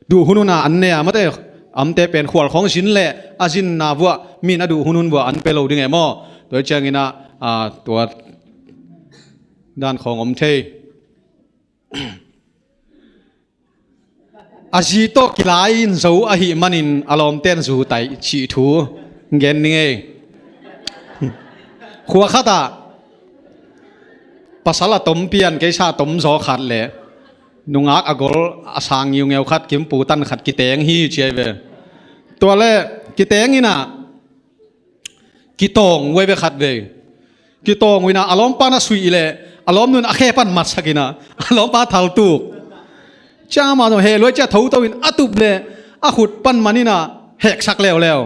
duh hunhun a an ne a mate, amte pen khual khawng zin leh a zinna vuah mi in a duh hunhun vuah an pe lo ding e maw. Tua hi ciangin ah, a, tua dan khawng om thei. A zi tawh kilai in zo ahih manin a lawmte in zu tai cih thu gen ning ei. Khua khatah pasal a tom pian, keisa a tom zaw khat leh nungak a gol a sang ngiungeu khat, kimpu tan khat kiteng hi ci ahi ve. Tua leh kiteng in ah kitawng uh ahi ve khatvei. Kitawng uh inah a lawmpa na suih leh a lawmnu in a khe pan matsak inah a lawmpa thaltuk. Ciang amah zong heh luai ciah thoto in a tup leh a khut pan man inah heksak leuleu.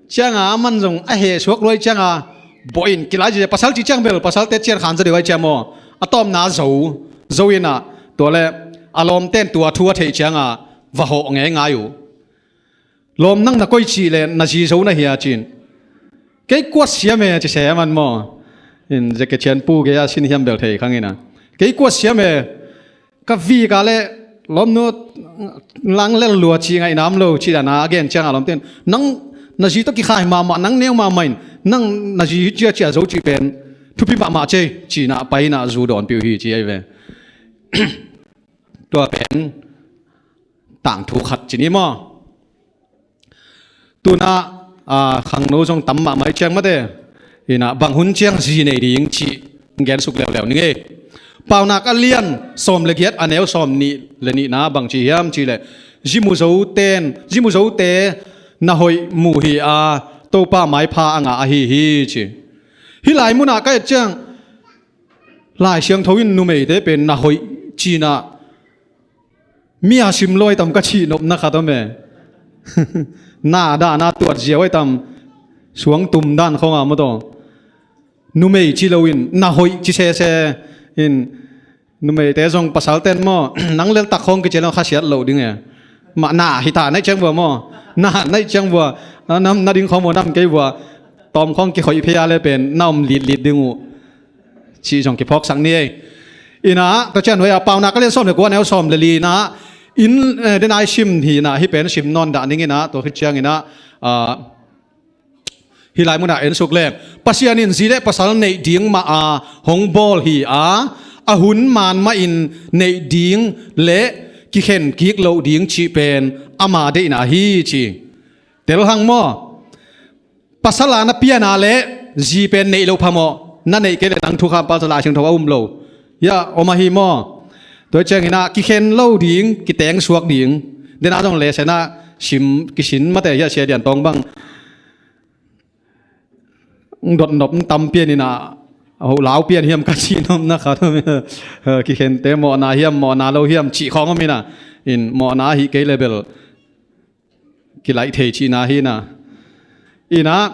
Cianga aman zong a heh suak luai cianga bawh in kilai zia pasal cih ciang bel pasalte cian khan zaw deuh ai ciang maw, a tawpna zo zo inah tua le a lawmten tua thu a theih cianga va hawh ngeingai uh. Lawm nang na koi cih le na zi zo na hia cin. Kei kuat siam e ci se aman maw. In zeke cian pu gei a sin hiam bel thei khang inah kei kuat siam e. Ka vika le lawmnu langlel lua ci ngaihna om lo ci dana a gen cianga lawmten nang na zi tawh kikhai mahmah nang neu mahmah in nang na zi hi ciacia zo cih pen thupi mahmah cei cinah painah zu dawnpih uh hi ci ahi ve. Tua pen tangthu khat ci ni maw. Tunah khangno zong tam mahmah i ciang mate inah bang hun ciang zi nei ding cih gen suk leuleu ning ei. Paunak a lian sawm le giat a neu sawm nih le nihna bang ci hiam cih leh zimu zoten zimu zote na hoih muh hi a Topa maipha a ngah ahi hi ci. Hih lai munah ka et ciang Lai Siangtho in numeite pen na hoih cinah mi a sim luai tam ka cih nopna khat om e. Na dahna tuat ziau ai tam suang tum dan khawng a maw taw. Numei ci loin na hoih ci sese in numeite zong pasalten maw nang leltak khawng kici lo khasiat loh ding e. Mah na hita naih ciang vua maw na naih ciang vua na ding khawng vua nam kei vua tawm khawng kikhoih phei a le pen na om litlit ding uh. Cih zong kiphawksak ni ei. Inah tua cian huai a Paunak a lian sawm le kua neu sawm le li inah in dena i sim hi inah hih pen sim nawn dah ning inah tua khit ciang inah hih lai munah en suk leng Pasian in zi le pasal neih ding mah a hong bawl hi a a hun man mahin neih ding le kikhen kik loh ding cih pen ama deihna hi ci. Tel hang maw. Pasal a na piana le zi pen neih loh phamawh na neih kei le nang thukham pasal a siangtho a um lo. Ia om ahi maw. Tua cianginah kikhen lo ding kiteng suak ding dena zong le sena sim kisin mate hia sia dian tawng bang. Dotnop tam pianinah ho lau pian hiam ka cih nopna khat om inah kikhente mawhna hiam mawhna lo hiam cih khawng om inah in mawhna ahi kei le bel kilaih thei cihna hi inah. Inah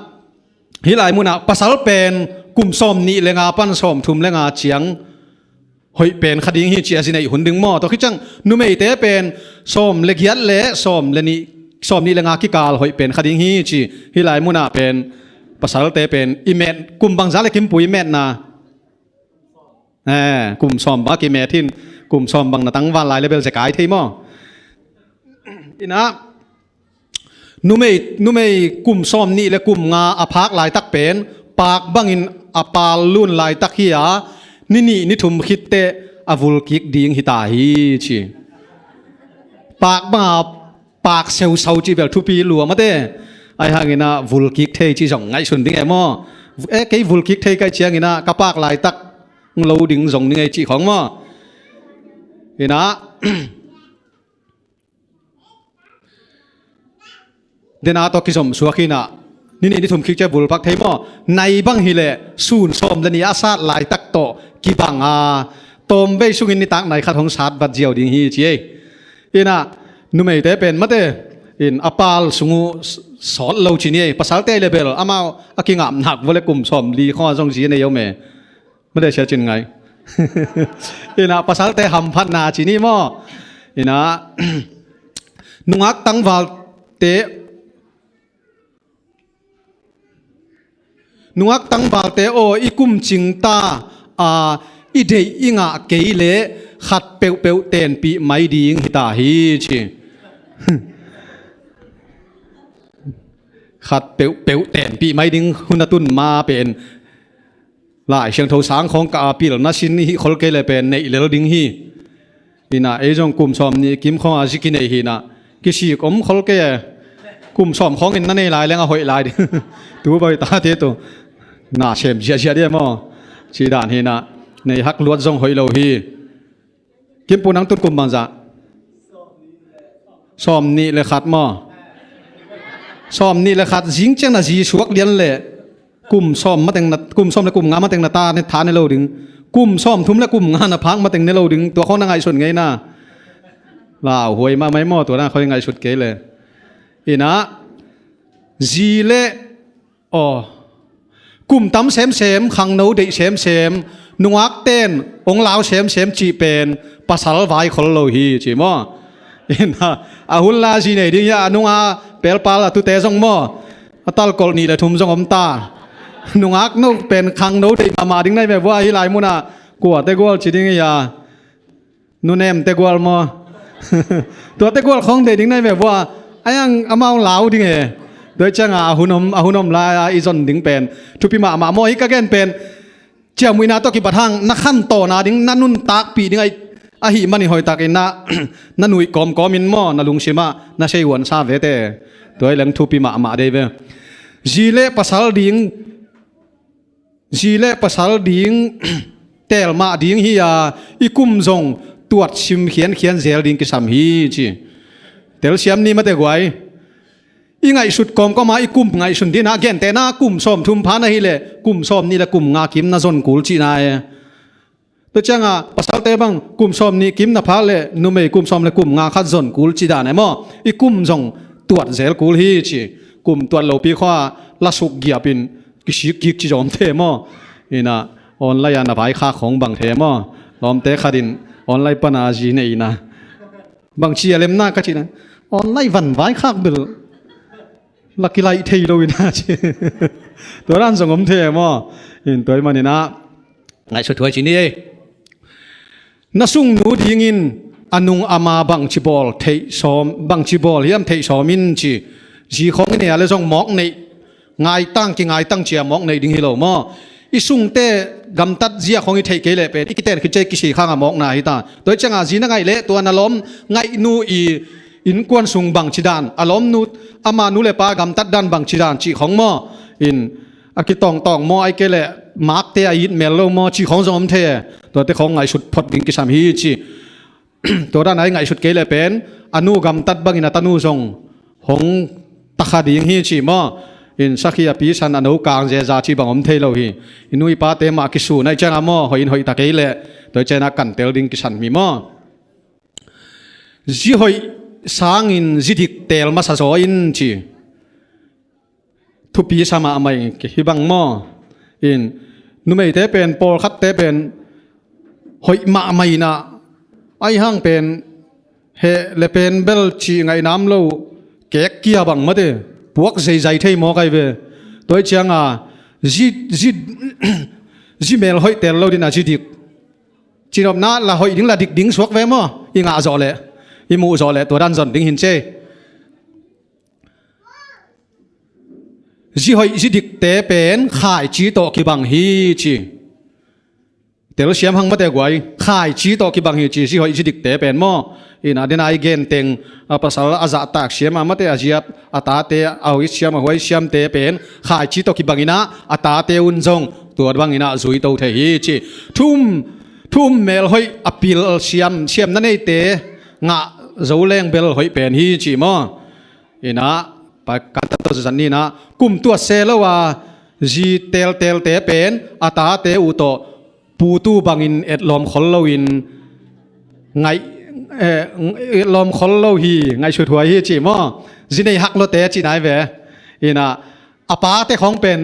hih lai munah pasal pen kum sawm nih le nga pan sawm thum le nga ciang hoih pen kha ding hi ci a zi neih hun ding maw. Tua khit ciang numeite pen sawm le giat le sawm le nih sawm nih le nga kikal hoih pen kha ding hi ci. Hih lai munah pen pasalte pen i met kum bangza le kimpui i metna kum sawm bang a kimet hin kum sawm bang na tangval lai le bel zekai thei maw. Inah numei numei kum sawm nih le kum nga a phak laitak pen paak bangin a pal lun laitak hi a ni nih ni thum khitteh a vulkik ding hi ta hi ci. Paak banga paak seusau cih bel thupi lua mate. Ai hanginah vulkik thei cih zong ngaihsun ding e maw. E kei vulkik thei kai cianginah ka paak laitak lo ding zong ning ei cih khawng maw. Inah dena tawh kizom suak inah ni nih ni thum khik cia vulpak thei maw. Nai bang hileh sun sawm le nih a sat laitak tawh kibang a tawmvei sungin nitak nai khat hong sat vat ziau ding hi ci ei. Inah numeite pen mate in a pal sung uh sawt lo ci ni ei. Pasalte le bel amau a kingapnak vua le kum sawm li khawnga zong zi a nei om e. Mate sia cin ngai. Inah pasalte hamphatna ci ni maw. Inah nungak tangvalte nungak tangvalte aw i kum cingta a i deih i ngah kei le khat peuhpeuh tenpih mai ding hi ta hi ci. Khat peuhpeuh tenpih mai ding hun a tun ma pen Lai Siangtho sang khawng ka a pilna sin i hih khol kei le pen neih lel ding hi. Inah ei zong kum sawm nih kim khawnga zi kinei hinah kisik om khol kei e. Kum sawm khawngin na nei lai leng a hoih lai ding. Tu bawi tate tu na sem ziahziah dia maw. Ci dan hinah nei hak luat zong hoih lo hi. Kimpu nang tun kum bangzah sawm nih le khat maw. Sawm nih le khat zing ciang na zi suak lian leh Kum sawm mateng na, kum sawm le kum nga mateng na ta ne, tha ne lo ding. Kum sawm thum le kum nga na phak mateng ne lo ding. Tua khawng na ngaihsut ngei na. Lauhuai mahmah ei maw, tua dan khawng ngaihsut kei le. Ina, zi le, aw, kum tam semsem, khangno deih semsem, nungak ten ong lau semsem cih pen pasal vaikhol lo hi ci maw. Ina, a hun la zi nei ding hi a, a nunga pelpal a tute zong maw, a talkolh nih le thum zong om ta. Nungak no pen khangno deih mahmah ding nai ve vua, hih lai munah kuate gual ci ding hi a. Nunem te gual maw? Tuate gual khawng deih ding nai ve vua. Ai ang amau lau ding e. Tua cianga a hun om, a hun om lai-a i zon ding pen thupi mahmah maw, hih ka gen pen ciamnuihna tawh kibat hang, na khantohna ding, na nuntakpih ding ahi, ahih manin hoihtakin na, na nuih kawmkawmin maw, na lungsimah na sei huansa vete. Tua hi leng thupi mahmah dei ve. Zi le pasal ding, zi le pasal ding, telmah ding hi a, i kum zong tuat sim khiankhian zel ding kisam hi ci. Telsiam ni mate guai. I ngaihsut kawmkawma i kum ngaihsun dina, gentehna kum sawm thum pha na hileh kum sawm nih le kum nga kim na zon kul cihna e. Tua cianga pasalte bang kum sawm nih kim na phak leh numei kum sawm le kum nga khat zon kul ci dan e maw. I kum zong tuat zel kul hi ci. Kum tuat lopi khua la suk giapin kisik kik ci zom the maw. Ina, online a na vaikhak khawng bang the maw. Lawmte khatin online pana zi neihna. Bangci a lemna ka cihna, online van vaikhak bel la kilaih thei lo ina ci. Tua dan zong om the maw. In tua hi maninah ngaihsut huai ci ni ei. Na sungnu dingin a nung ama bangci bawl theih sawm, bangci bawl hiam theih sawm in ci. Zi khawng i nei a le zong mawk neih, ngaitang kingaitang cia mawk neih ding hi lo maw. I sungte gamtat zia khawng i theih kei leh pen i kiten khit cia i kisi khanga mawkna hi ta. Tua hi cianga zi na ngaih leh tua na lawm ngaihnu i innkuan sung bangci dan, a lawmnu ama nu le pa gamtat dan bangci dan cih khawng maw. In a kitawngtawng maw, ai kei leh makte a it mel lo maw cih khawng zong om thei e. Tuate khawng ngaihsut phot ding kisam hi ci. Tua dan a i ngaihsut kei leh pen a nu gamtat bangin a tanu zong hong takha ding hi ci maw. In sakhi a pisan a no kang zeza ci bang om thei lo hi. I nu i pate mah kisu na i cianga maw, hoih in hoih ta kei leh tua i cianga kantel ding kisan mi maw. Zi hoih sangin zi dik teel masa zaw in ci. Thupi sa mahmah hi bang maw. In numeite pen, pawlkhatte pen hoih mahmah inah, ai hang pen heh le pen bel cih ngaihnam lo, kek kia bang mate, puak zeizai thei mawk ai ve. Tua hi cianga zi, zi, zi mel hoih teel lo dina zi dik. Cinopna la hoih ding la dik ding suak ve maw. I ngah zawh leh, i muh zawh leh tua dan zon ding hin cei. Zi hoih zi dikte pen khaici tawh kibang hi ci. Telsiam hang mate guai, khaici tawh kibang hi ci, zi hoih zi dikte pen maw. Ina dena i genteng a pasal a zahtak siam a mate a ziap, a tate a hoih siam a huai siamte pen khaici tawh kibang inah a tate un zong tua bang inah zuito thei hi ci. Thum, thum mel hoih a pil siam, siamna neite ngah zo leng bel hoih pen hi ci maw. Inah, pa kan ta to zan ni inah, kum tuat se lo a zi teltelte pen a tate uh tawh putu bangin etlawm khol loin ngaih, eh, etlawm khol lo hi, ngaihsut huai hi ci maw. Zi nei hak lote ci nai ve. Inah a pate khawng pen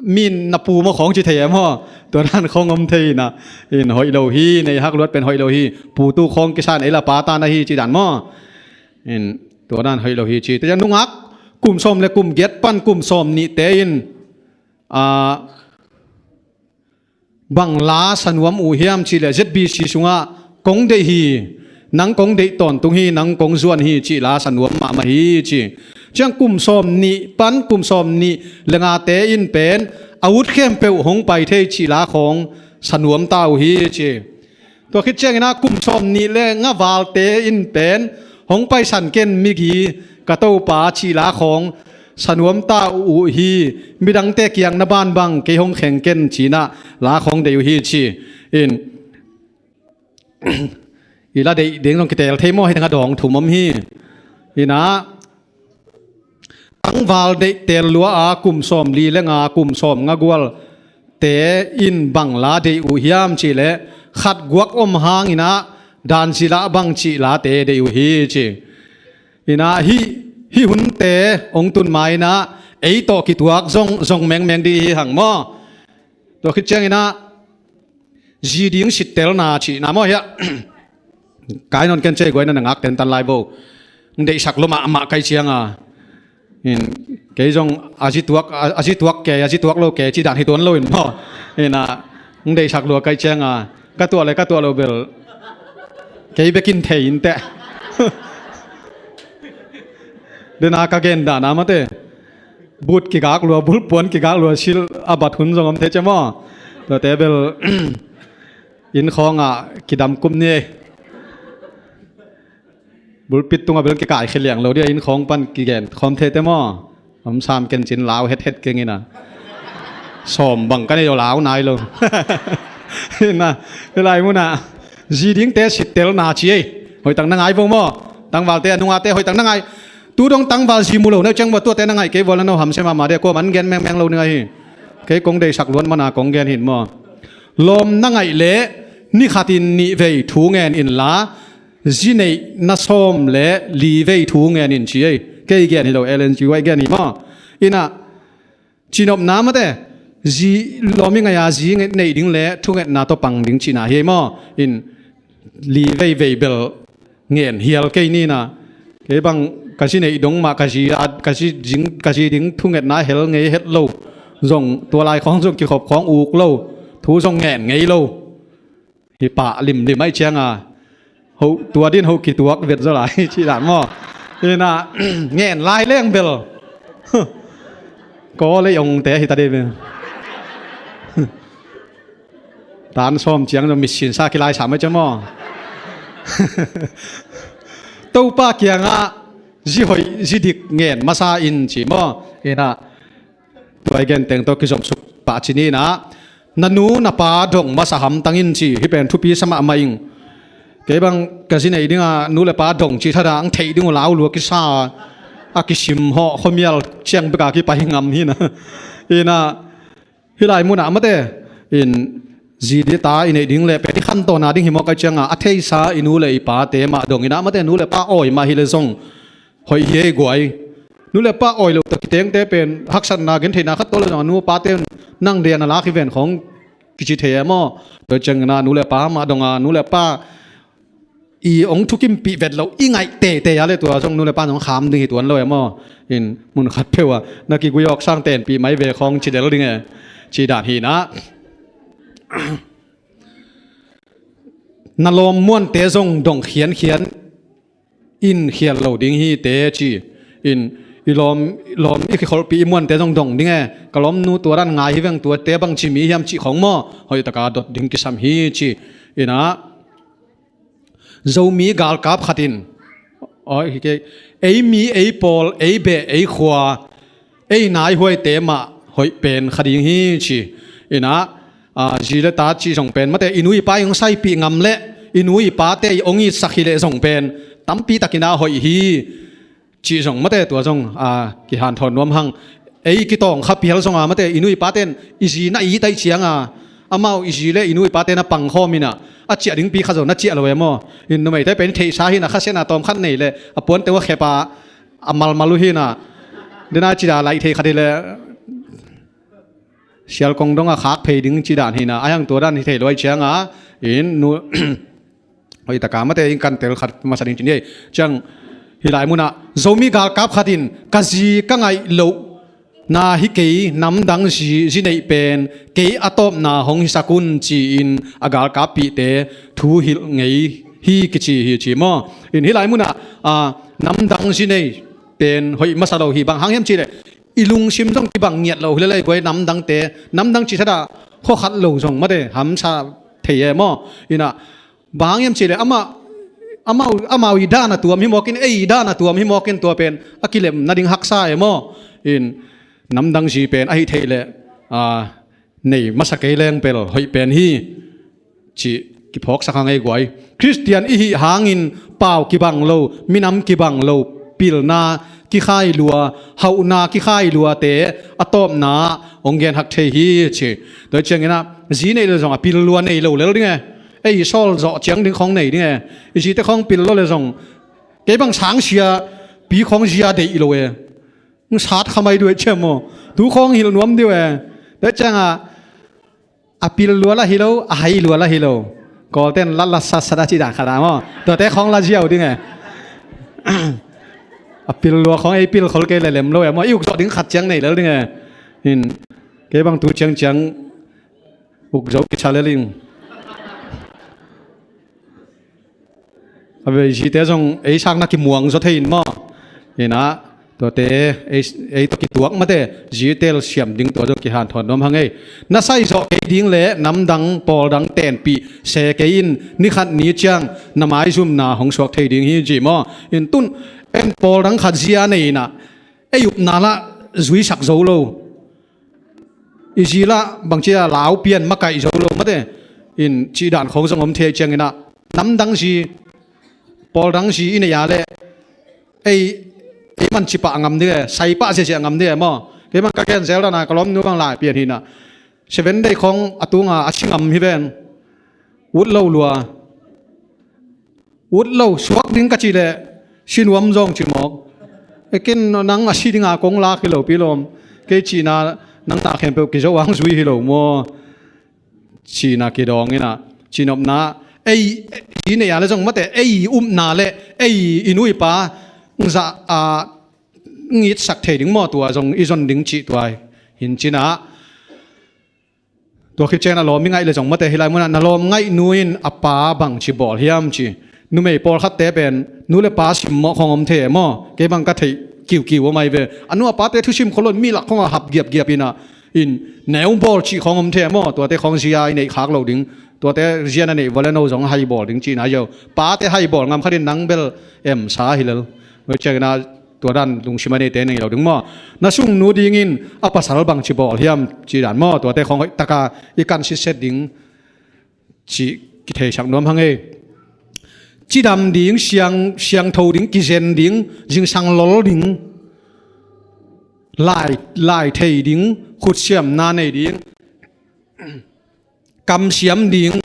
min na pu maw khawng ci thei e maw. Tua dan khawng om thei inah, in hoih lo hi, nei hak luat pen hoih lo hi. Putu khawng kisan ei la pata na hi ci dan maw. In tua dan hoih lo hi ci. Tua nungak kum sawm le kum giat pan kum sawm nihte in, ah, bang la sanuam uh hiam cih leh Z B C sungah kong deih hi, nang kong deih tawntung hi, nang kong zuan hi cih la sanuam mahmah hi ci. Ciang kum sawm nih pan kum sawm nih le ngate in pen a ut khempeuh hong pai thei cih la khawng sanuam ta uh hi ci. Tua khit cianginah kum sawm nih le nga valte in pen hong paisan ken migi ka topa cih la khawng sanuam ta uh hi. Midangte kiang na banbang kei hong kheng ken cinah la khawng deih uh hi ci. In i la deih ding zong kitel thei maw, hi tengah dawng thum om hi. Inah, a tangval deih tel lua a kum sawmli le nga, kum sawmnga gual te in bang la deih uh hiam cih leh, khat guak om hangin ah dan zila bang cih late deih uh hi ci. Inah hih, hih hunte hong tun ma inah ei tawh kituak zong, zong mengmeng dih hi hang maw. Tua khit ciangin ah zi ding sittelna cihna maw hiah. Kai nawn ken cei guai na na ngak tentan lai bo. Ng deihsak lua mahmah kai cianga. In, kei zong a zi tuak, a, a zi tuak kei, a zi tuak lo kei ci dan hi tuan lo in maw. Inah, ng deihsak lua kai cianga. Ka tuah le, ka tuah lo bel. Kei bekin thei in teh. Dena ka gen dana mate. But kigak lua, bulpuan kigak lua, sil a bat hun zong om thei cia maw. Tuate bel, inn khawngah kidam kum ni. Bulpit tungah bel kikai khia liang lo dia, inn khawng pan kigen khawm thei te maw. Om sam ken cin lau het het keng ina. Sawm bang ka nei lo lau nai lo. Ina, hih lai munah zi dingte sittelna ci ei. Hoihtak na ngai vo maw. Tangvalte a nungate hoihtak na ngai. Tu dong tangval zi mu lo neu ciang maw, tuate na ngaih kei vual na no hamsia mahmah dia, kuaman gen mengmeng lo ni ngai hi. Kei kong deihsak luan mana kong gen hin maw. Lawm na ngaih leh ni khatin nih vei thu ngen inla, zi neih na sawm le li vei thu ngen in ci ei. Kei gen hi lo, Ellen G. White gen hi maw. Inah, cinopna mate, zi lawm i ngaih a zi neih ding le thungetna tawh pang ding cihna hi ei maw. In, li vei vei bel ngen hial kei nina. Kei bang ka zi neih dong mah ka zi a, ka zi ding, ka zi ding thungetna hel ngei het lo. Zong tua lai khawng zong kikhop khawng uk lo. Thu zong ngen ngei lo. Hi pah limlim aih cianga. Ho, tua din ho kituak vet zaw lai, cih dan maw. Ina, ngen lai leng bel. Kaw lei ong te hi ta dei bel. Tan sawm ciang zong mitsin sa kilai sam aih cia maw. Topa kiangah zi hoih, zi dik ngen masa in ci maw. Ina, tua i gen teng tawh kizomsuk pah ci ni inah, na nu na pa dong masa hamtang in ci, hih pen thupi sa mahmah ing. Kei bang ka zi neih dinga nu le pa dong cih thadah ang theih ding uh lau lua kisa a kisim hawh khuamial ciang beka kipai ngam hina. Ina, hih lai munah mate in zi dita i neih ding le pen i khantawn a ding hi mawk aih cianga a theisa i nu le i pate mah dong inah mate nu le pa awi mah hi le zong hoih hi ei guai. Nu le pa awi lo ta kitengte pen haksatna gentheihna khat tawh le zong a nu pate nang dei a na lak hi ven khawng kici thei e maw. Tua ciangina nu le pa mah donga nu le pa i ong thukimpih vet lo i ngaih teitei a le tua zong nu le pa zong kham ding hi tuan lo e maw. In mun khat peuh a na kigui awk sang tenpih mai ve khawng ci lel ding e. Ci dan hinah. Na lawm muante zong dong khiankhian in khial lo ding hi te ci. In i lawm, lawm i kikholhpih i muante zong dong ding e. Ka lawmnu tua dan ngai hi veng tuate bang ci mi hiam cih khawng maw. Hoihtaka dot ding kisam hi ci. Inah Zomi galkap khatin, aw, hi kei, ei mi, ei pawl, ei beh, ei khua, ei naihuaite mah hoih pen kha ding hi ci. Inah, a, zi le ta cih zong pen mate i nu i pa i hong saipih ngam leh i nu i pate i hong itsak hi leh zong pen tampi takinah hoih hi. Cih zong mate tua zong, a, kihanthawn nuam hang. Ei kitawng kha pial zonga mate i nu i paten i zi na it aih cianga amau i zi le i nu i paten a pangkhawm inah a ciah dingpi kha zo na ciah lo e maw. In numeite pen i theihsa hinah khasiatna tawm khat nei le a puante uh a khepa a malmal uh hinah. Dena cida laih thei khat hi le sialkong dong a khak phei ding ci dan hinah a hiang tua dan hi thei lo aih cianga in nu hoihtaka mate in kan tel khat masa ding ci ni ei. Ciang hih lai munah Zomi galkap khatin ka zi ka ngaih loh na hi kei namdang zi, zi neih pen kei a tawpna hong hisak un ci-in a galkappihte thu hilh ngei hi kici hi ci maw. In hih lai munah, a, namdang zi nei pen hoih masa lo hi bang hang hiam cihleh i lungsim zong kibang ngiat lo hi le lai guai namdangte, namdang cih thadah khuakhat lo zong mate hamsa thei e maw. Inah bang hang hiam cihleh amah, amau, amau i dan a tuam hi mawkin ei i dan a tuam hi mawkin tua pen a kilem nading haksa e maw. In namdang zi pen ahi theih leh, a, nei masa kei leng pel hoih pen hi cih kiphawksak hang ei guai. Khristian i hih hangin pau kibang lo, minam kibang lo, pilna kikhai lua, hauhna kikhai luate a tawpna hong gen hak thei hi ci. Tua ciangin ah zi neih le zong a pil lua nei lo lel ding e. Ei sawl zawh ciang ding khawng nei ding e. I zite khawng pil lo le zong kei bang sangsia pi khawng zia deih lo e. Sat kha mai duh e ciam maw? Tu khawng hilh nuam diu e. Tua ciangah a pil lua lah hi lo, a hai lua lah hi lo. Kawlten latlat satsat a cih dan khat ah maw? Tuate khawng la ziau ding e. A pil lua khawng ei pil khol kei le lem lo e maw? I uk zawh ding khat ciang nei lel ding e. In kei bang tu ciangciang uk zo kisa lel ing. A vei zite zong ei sakna kimuang zaw thei in maw? Inah tuate ei, ei tawh kituak mate, zi tel siam ding tua zong kihanthawn nuam hang ei. Na sai zawh kei ding le namdang pawldang tenpih se kei in, ni khat ni ciang na maizumna hong suak thei ding hi ci maw? In tun en pawldang khat zia nei inah ei upna lah zuisak zo lo. I zi lah bangci a lau pian makaih zo lo mate. In cih dan khawng zong om thei cianginah namdang zi, pawldang zi i neih a leh ei, ei man ci pah ngam ding e, sai pah ziazia ngam ding e maw? Kei bang ka gen zel dana ka lawmnu bang lai pian hinah Seven Day khawng a tunga a si ngam hi ven. Ut lo lua. Ut lo, suak ding ka cih leh si nuam zawng ci mawk. Ekin nang a si dinga kong lak hi lo pi lawm. Kei cihna nang ta khempeuh kizo ang zui hi lo maw? Cihna kidawng inah, cihnopna ei, i neih a le zong mate, ei upna le ei i nu i pa zah a ngitsak thei ding maw? Tua zong i zon ding cih tua hin cinah tua khit ciangin a lawm i ngaih le zong mate, hi lai munah na lawm ngaihnu in a pa bangci bawl hiam ci. Numei pawlkhatte pen nu le pa simmawh khawng om thei e maw? Kei bang ka theih kiukiu om ai ve. A nu a pate thusim khawlon mi lak khawngah hap giapgiap inah in neu bawl cih khawng om thei e maw? Tuate khawng zia i neih khak lo ding. Tuate zia na neih vua le no zong hai bawl ding cihna zia uh. Pate hai bawl ngam khatin nang bel em sa hi lel. Tua cianginah tua dan lungsim a neite nei lo ding maw? Na sungnu dingin a pasal bangci bawl hiam cih dan maw? Tuate khawng hoihtaka i kan sitset ding cih kitheisak nuam hang ei. Cidam ding, siang, siangtho ding, kizen ding, zingsang lol ding, lai, lai thei ding, khutsiamna nei ding, kamsiam ding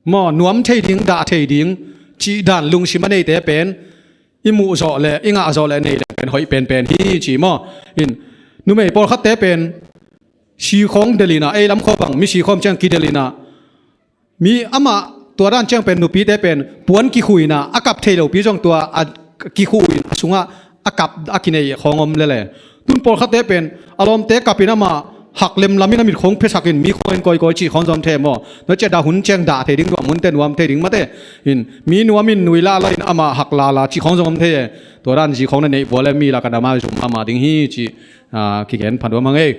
maw, nuam thei ding, dah thei ding cih dan lungsim a neite pen i muh zawh le i ngah zawh le nei le pen hoih penpen hi ci maw? In numei pawlkhatte pen si khawng del inah, ei lam khawh bang mi si khawm ciang kidel inah, mi amah tua dan ciang pen nupite pen puan kikhu inah a kap thei lopi zong tua a kikhu in a sungah a kap a kinei khawng om lele. Tun pawlkhatte pen a lawmte kapin amah hak lemlamin a mit khawng phesakin mi khawng en kawikawi cih khawng zong thei maw? Tua ciah dah hun ciang dah thei ding, nuam hunte nuam thei ding mate. In mi nuamin nui lala in amah hak lala cih khawng zong om thei e. Tua dan zi khawng na neih vua le mi laka dama zum amah ding hi cih, ah, kigen phan duam hang ei.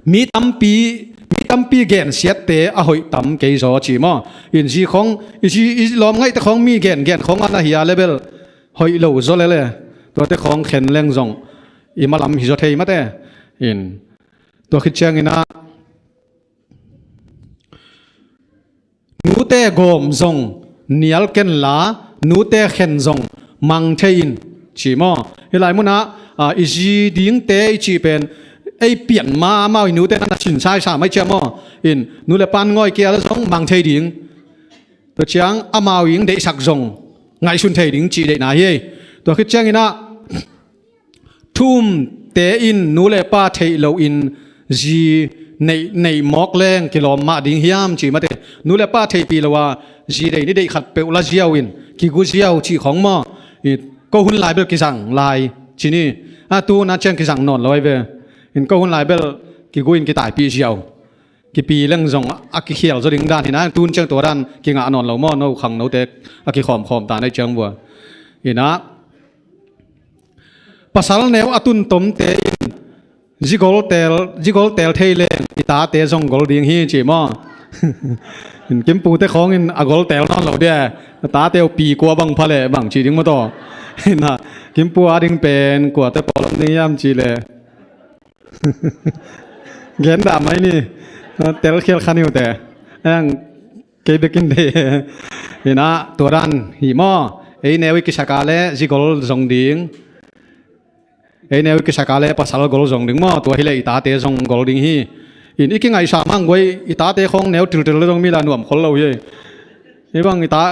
Mi tampi, mi tampi gensiatte a hoih tam kei zaw ci maw? In zi khawng, i zi, i lawm ngaihte khawng mi gen, gen khawng a na hi a le bel hoih lo zaw lele. Tuate khawng khen leng zong i malam hi zaw thei mate. In tua khit cianginah nute gawm zong nial kenla, nute khen zong mang thei in ci maw? Hi lai munah, ah, i zi dingte i cih pen ei pian ma amau i nute na na sin saisa mai cia maw? In nu le pan ngawi kia la zong mang thei ding. Tua ciang amau ing deihsak zong ngaihsun thei ding cih deihna hi ei. Tua khit cianginah thu umte in nu le pa theih loin zi neih, neih mawk leng kilawm mah ding hiam ci mate. Nu le pa theihpih lo a zi deih ni deih khat peuh la ziau in kigu ziau cih khawng maw? I ko hun lai bel kizang lai ci ni. A tu na ciang kizang nawn lo ai ve. In ko hun lai bel kigu in kitaipih ziau. Kipi leng zong a kikhial zaw ding dan hi na, tun ciang tua dan kingah nawn lo maw, no khang note a kikhawmkhawm ta na i ciang vua. Inah pasal neu a tuntomte in zigol tel, zigol tel thei leng i tate zong gol ding hi ci maw? In kimpute khawngin a gol tel nawn lo dia. A tate uh pi kua bang pha leh bang ci ding maw taw? Inah kimpu a ding pen kuate pawlom ding hiam ci leh gen dah mai ni. Tel khial khan hi uh te. Ang kei bekin de. Inah tua dan hi maw? Ei neu i kisaka le zigol zong ding. Ei neu i kisaka le pasal gol zong ding maw, tua hi le i tate zong gol ding hi. In i kingaihsa mang guai, i tate khong neu tiltil le zong mi la nuam khol lo hi. Ei bang i ta,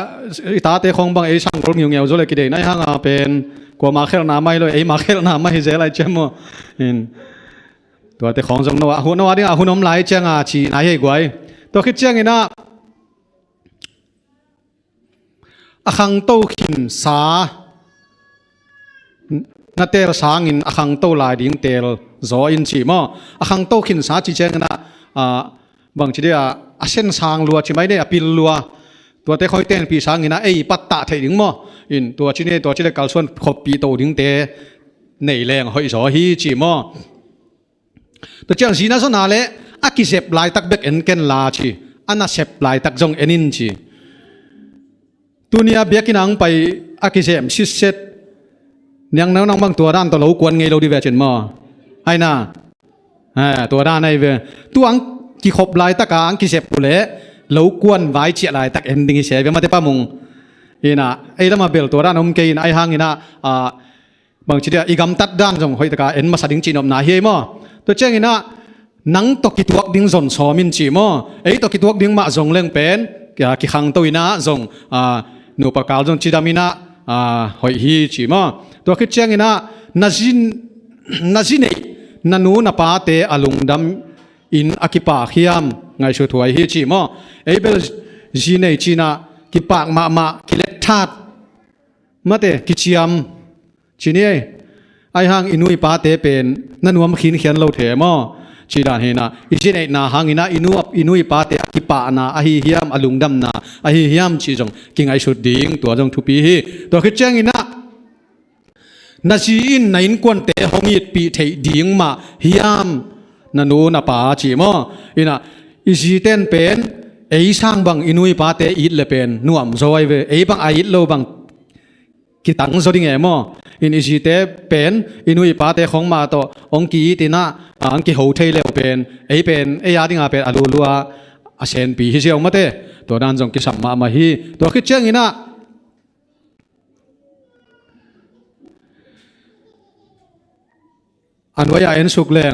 i tate khong bang ei sang gol ngiungeu zo le kidei nai hanga pen, kuama khelhna mai lo, ei ma khelhna mai hi zel ai ciam maw. In tuate khong zong no a, hu, no a ding a hun om lai cianga ci nai hei guai. Tua khit ciangin ah, a khangto khinsa na teel sangin a khangto lai ding teel zaw in ci maw. A khangto khinsa ci ciangin ah, ah, bang ci dia, a sen sang lua ci mai nei, a pil lua. Tuate khoi tenpih sangin ah ei pattah theih ding maw. In tua ci nei, tua ci le kalsuan khoppih to dingte nei leng hoih zaw hi ci maw. Tua ciang zina zona le a kizep laitak bek en ken la ci, a nasep laitak zong en in ci. Tunia biakinn ang pai a kizem sitset, niang nau nang bang tua dan tawh lo kuan ngei lo di ve cin maw. Aina, eh, tua dan ai ve. Tu ang kikhop laitaka ang kizep uh le lo kuan vai ciah laitak en ding hi se ve mate pamung. Ina, ei lama bel tua dan om kei in ai hangina, ah, bang ci dia, i gamtat dan zong hoihtaka en masa ding cihnopna hi ei maw. Tua ciangin ah, nang tawh kituak ding zon sawm in ci maw. Ei tawh kituak ding mah zong leng pen, kia kikhangto in ah zong, ah, nupa kal zong cidam in ah, ah, hoih hi ci maw. Tua khit ciangin ah, na zi, na zi neih, na nu na pate a lungdam in a kipak hiam, ngaihsut huai hi ci maw. Ei bel zi nei cin ah kipak mahmah, kiletthat mate, kiciam ci ni ei. Ai hang i nu i pate pen na nuam khinkhian lo the maw. Ci dan hi na, i zi neihna hangin ah i nu, i nu i pate a kipahna ahi hiam, a lungdamna ahi hiam ci zong kingaihsut ding, tua zong thupi hi. Tua khit ciangin ah, na zi in na innkuante hong itpih theih ding mah hiam, na nu na pa ci maw. Ina, i ziten pen ei sang bang i nu i pate it le pen nuam zaw ai ve. Ei bang a it lo bang kitang zaw ding e maw. In i zite pen i nu i pate khong mah tawh hong ki-it in ah, a, hong kiho thei leu pen, ei pen, ei a dinga pen a lulua a senpi hi ziau mate. Tua dan zong kisam mahmah hi. Tua khit ciangin ah, a nuai-a en suk leng,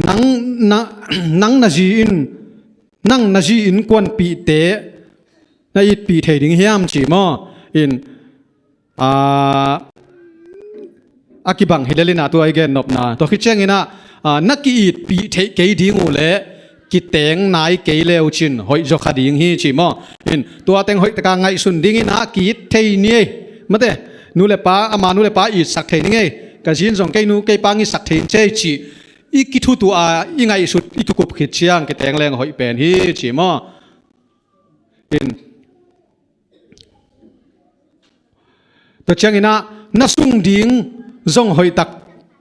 nang na, nang na zi in, nang na zi innkuanpihte na itpih thei ding hiam ci maw. In, a, a kibang hi lel in ah tua i gennopna. Tua khit ciangin ah, a, na ki-itpih theih kei ding uh le kiteng nai kei leu cin hoih zaw kha ding hi ci maw. In, tua teng hoihtaka ngaihsun dingin ah ki-it thei ni ei. Mate, nu le pa, ama nu le pa itsak thei ni ei. Ka zin zong kei nu kei pa ngitsak thei in cei ci. I kithutuh a, i ngaihsut, i kikup khit ciang kiteng leng hoih pen hi ci maw. In, tua ciangin ah, na sung ding zong hoihtak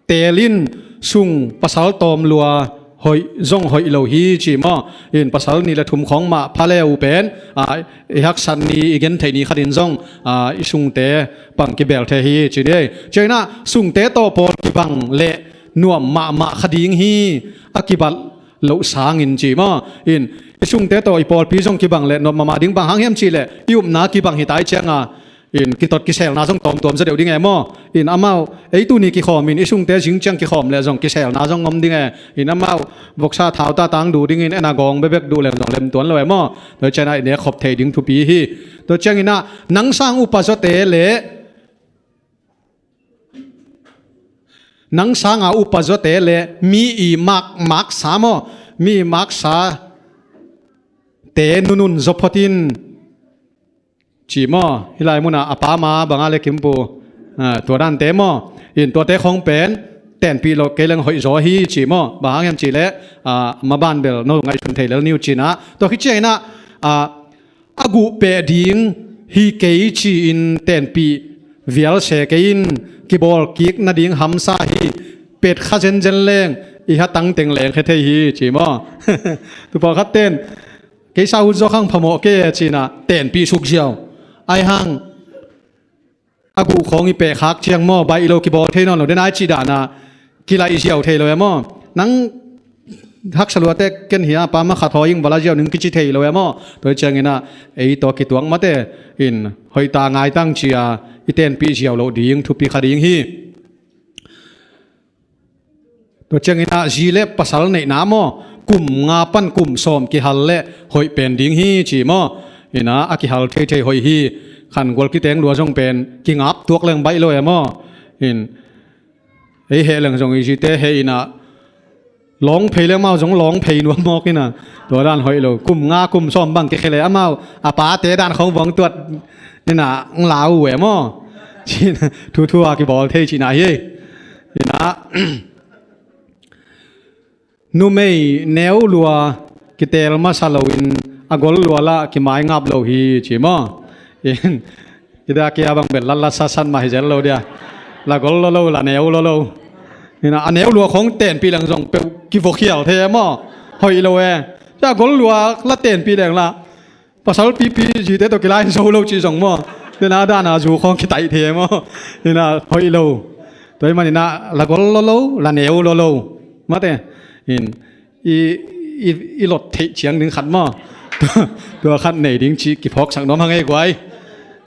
teel in, sung pasal tawm lua hoih zong hoih lo hi ci maw. In, pasal nih le thum khong mah pha le uh pen, a, i haksat ni, i gentheih ni khatin zong, a, i sungte pang kibel thei hi ci ni ei. Ciangin ah, sungte tawh pawl kibang le nuam mahmah kha ding hi, a kibat loh sangin ci maw. In, i sungte tawh i pawlpi zong kibang le nuam mahmah ding, bang hang hiam cih leh i upna kibang hi tai cianga, in, kitot kiselna zong tawmtuam zaw deuh ding e maw. In, amau, ei tuni kikhawm in, i sungte zing ciang kikhawm le zong kiselna zong om ding e. In, amau voksa thau ta tang duh dingin en a gawng bebek duh leng zong lemtuan lo e maw. Tua ciangin ah i nek khop thei ding thupi hi. Tua ciangin ah, nang sang upa zawte le nang sanga upa zawte le mi i mak, maksa maw, mi i maksate nunun zaw phot in ci maw. Hih lai munah a pa ma banga le kimpu, a, tua dante maw. In, tuate khong pen tenpih lo kei leng hoih zaw hi ci maw. Bang hang hiam cih leh, a, maban bel no ngaihsun thei lel ni uh cin ah. Tua khit ciangin ah, a, a guhpeh ding hi kei ci-in tenpih vial se kei in, kibawl kik nading hamsa hi, pet kha zenzen leng i hatang teng leng khe thei hi ci maw. Tu pawlkhat ten, kei sa hun zaw khang phamawh kei e ci-in ah tenpih suk ziau. Ai hang a guh khawng i pehkhak ciang maw, baih lo kibawl thei nawn lo den ai cih danah kilaih ziau thei lo e maw. Nang haksa luate ken hi a, pa ma khat hawi ing vala ziau ning kici thei lo e maw. Tua hi ciangin ah ei tawh kituak mate in hoihta ngaitang ci-a i tenpih ziau loh ding thupi kha ding hi. Tua ciangin ah zi le pasal neihna maw, kum nga pan kum sawm kihal le hoih pen ding hi ci maw. Ina a kihal theithei hoih hi. Khan gual kiteng lua zong pen kingap tuak leng baih lo e maw. In ei heh leng zong i zite heh ina lawng phei le mau zong lawng phei nuam mawk ina. Tua dan hoih lo, kum nga kum sawm bang kikhel e amau a pate dan khong vong tuat ina nglau e maw. Cina thuthu a kibawl thei cina hi. Ina numei neu lua kitel masa loin a gol lua lah kimai ngap lo hi ci maw. In kida kia bang bel latlat satsan mah hi zel lo dia. La gol lo lo la neu lo lo. Ina a neu lua khong tenpih leng zong peuh kivokhial thei e maw. Hoih lo e. Cia gol lua la tenpih leng lah pasal pipi zite tawh kilai zo lo cih zong maw. Tena dana zu khawng kitaih thei maw. Ina hoih lo. Tua i man ina la gol lo lo la neu lo lo mate. In i, i, i lot theih ciang ding khat maw. Tua khat nei ding cih kiphawksak nuam hang ei guai.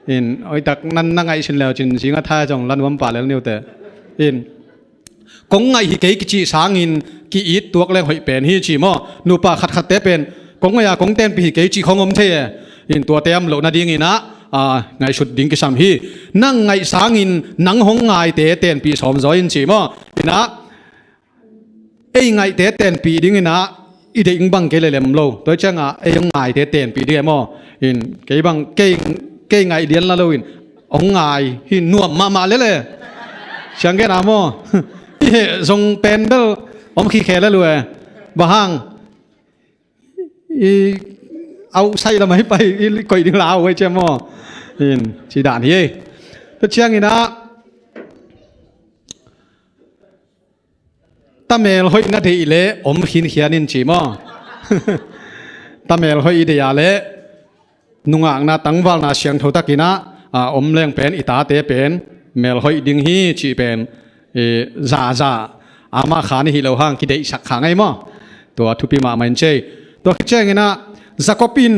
In oitak nan na ngaihsun leu cin zinga thai zong la nuam pa lel niute. In kong ngaih hi kei kicih sangin ki-it tuak leng hoih pen hi ci maw. Nupa khatkhatte pen kong ngaih a kong tenpih hi kei cih khong om thei e. In tuate am loh nadingin ah ngaihsut ding kisam hi. Nang ngaih sangin nang hong ngaite tenpih sawm zaw in ci maw. Ina ei ngaihte tenpih dingin ah i deih bang kei le lem lo. Tua ciangah ei hong ngaite tenpih ding e maw. In kei bang kei, kei ngaih lian la loin hong ngai hi nuam mahmah lele. Siang gen a maw. I heh zong pen bel om khikhe le lu e. Bang hang i outside lamah hi pai i koih ding lau e cia maw. In ci dan hi. Tua ciangin ah tamel hoih na deih le om khinkhian in ci maw. Tamel hoih i deih a le nungakna tangvalna siangtho takin ah om leng pen i tate pen mel hoih ding hi cih pen zaza amah khan i hi lo hang kideihsak kha ngei maw. Tua thupi mahmah in cei. Tua khit ciangin ah Jacob in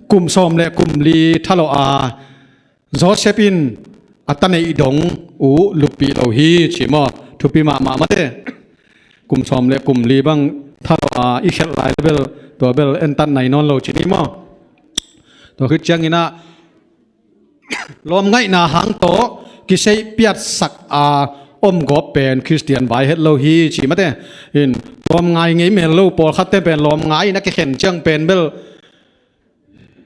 kum sawm le kum li thalawh a Joseph in a ta neih dong uh luppih lo hi ci maw. Thupi mahmah mate. Kum sawm le kum li bang thalawh a i khelh lai le bel tua bel entat nai nawn lo ci ni maw. Tua khit ciangin ah lawmngaihna hang tawh kiseih piatsak a om gawp pen Khristian vai het lo hi ci mate. In lawmngai ngei mel lo pawlkhatte pen lawmngai in a kikhen ciang pen bel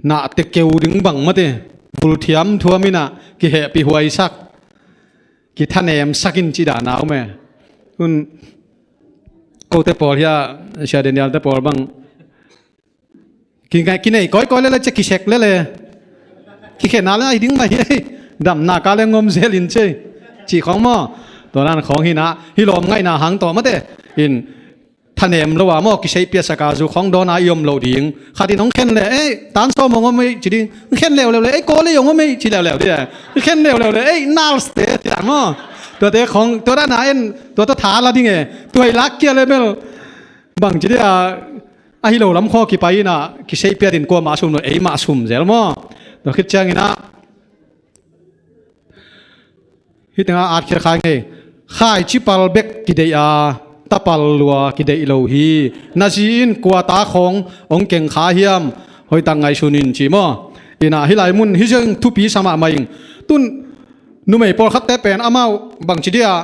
nahte keu ding bang mate. Vulthiam thuam inah kihehpih huaisak kithanemsak in ci dana um e. Hun kote pawl hia sia Daniel te pawl bang kinei kawikawi lele cia kisek lele kikhena le ahi ding mah hi. Damna ka le ngom zel in cei cih khawng maw. Tua nan khawng hinah hi lawmngaihna hang tawh mate in thanem lo a maw kiseih piasak a zu khawng dawn a i om loh ding. Khat in hong khen le ei tan sawm hong om ei ci ding. Hong khen leuleu le ei kawl ei hong om ei ci leuleu ding. Hong khen leuleu le ei nals te ci dan maw. Tuate khawng tua dana en tua tua tha la ding e. Tua hi lak kia le bel bang ci dia ahi lo lam khaw kipai inah kiseih piatin kuamah sum lo eimah sum zel maw. Tua khit cianginah hih tengah atkhiat khai ngei. Khaici pal bek kideih a tapal lua kideih lo hi. Na zi in kua ta khawng hong keng kha hiam? Hoihtak ngaihsun in ci maw. Inah hih lai mun hih ziang thupi sa mahmah ing. Tun numei pawlkhatte pen amau bangci dia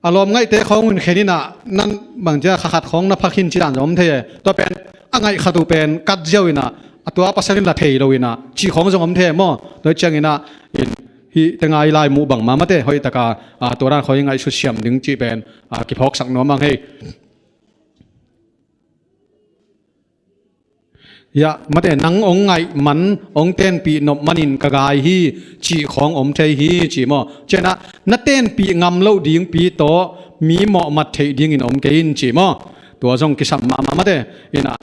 a lawmngaihte khawng hun khen inah nan bangcia khakhat khawng na phak hin ci dan zong om thei e. Tua pen a ngaih khat uh pen kat ziau inah a tua pasal in la thei lo inah ci khawng zong om thei e maw. Tua hi cianginah in hih tenga i lai muh bangmah mate hoihtaka tua dan khawng i ngaihsut siam ding cih pen kiphawksak nuam ang hei. Hiah mate nang hong ngaih man hong tenpih nop manin ka gai hi cih khawng om thei hi ci maw. Cianah na tenpih ngam loh dingpi tawh mi mawhmat theih dingin om kei in ci maw. Tua zong kisam mahmah mate inah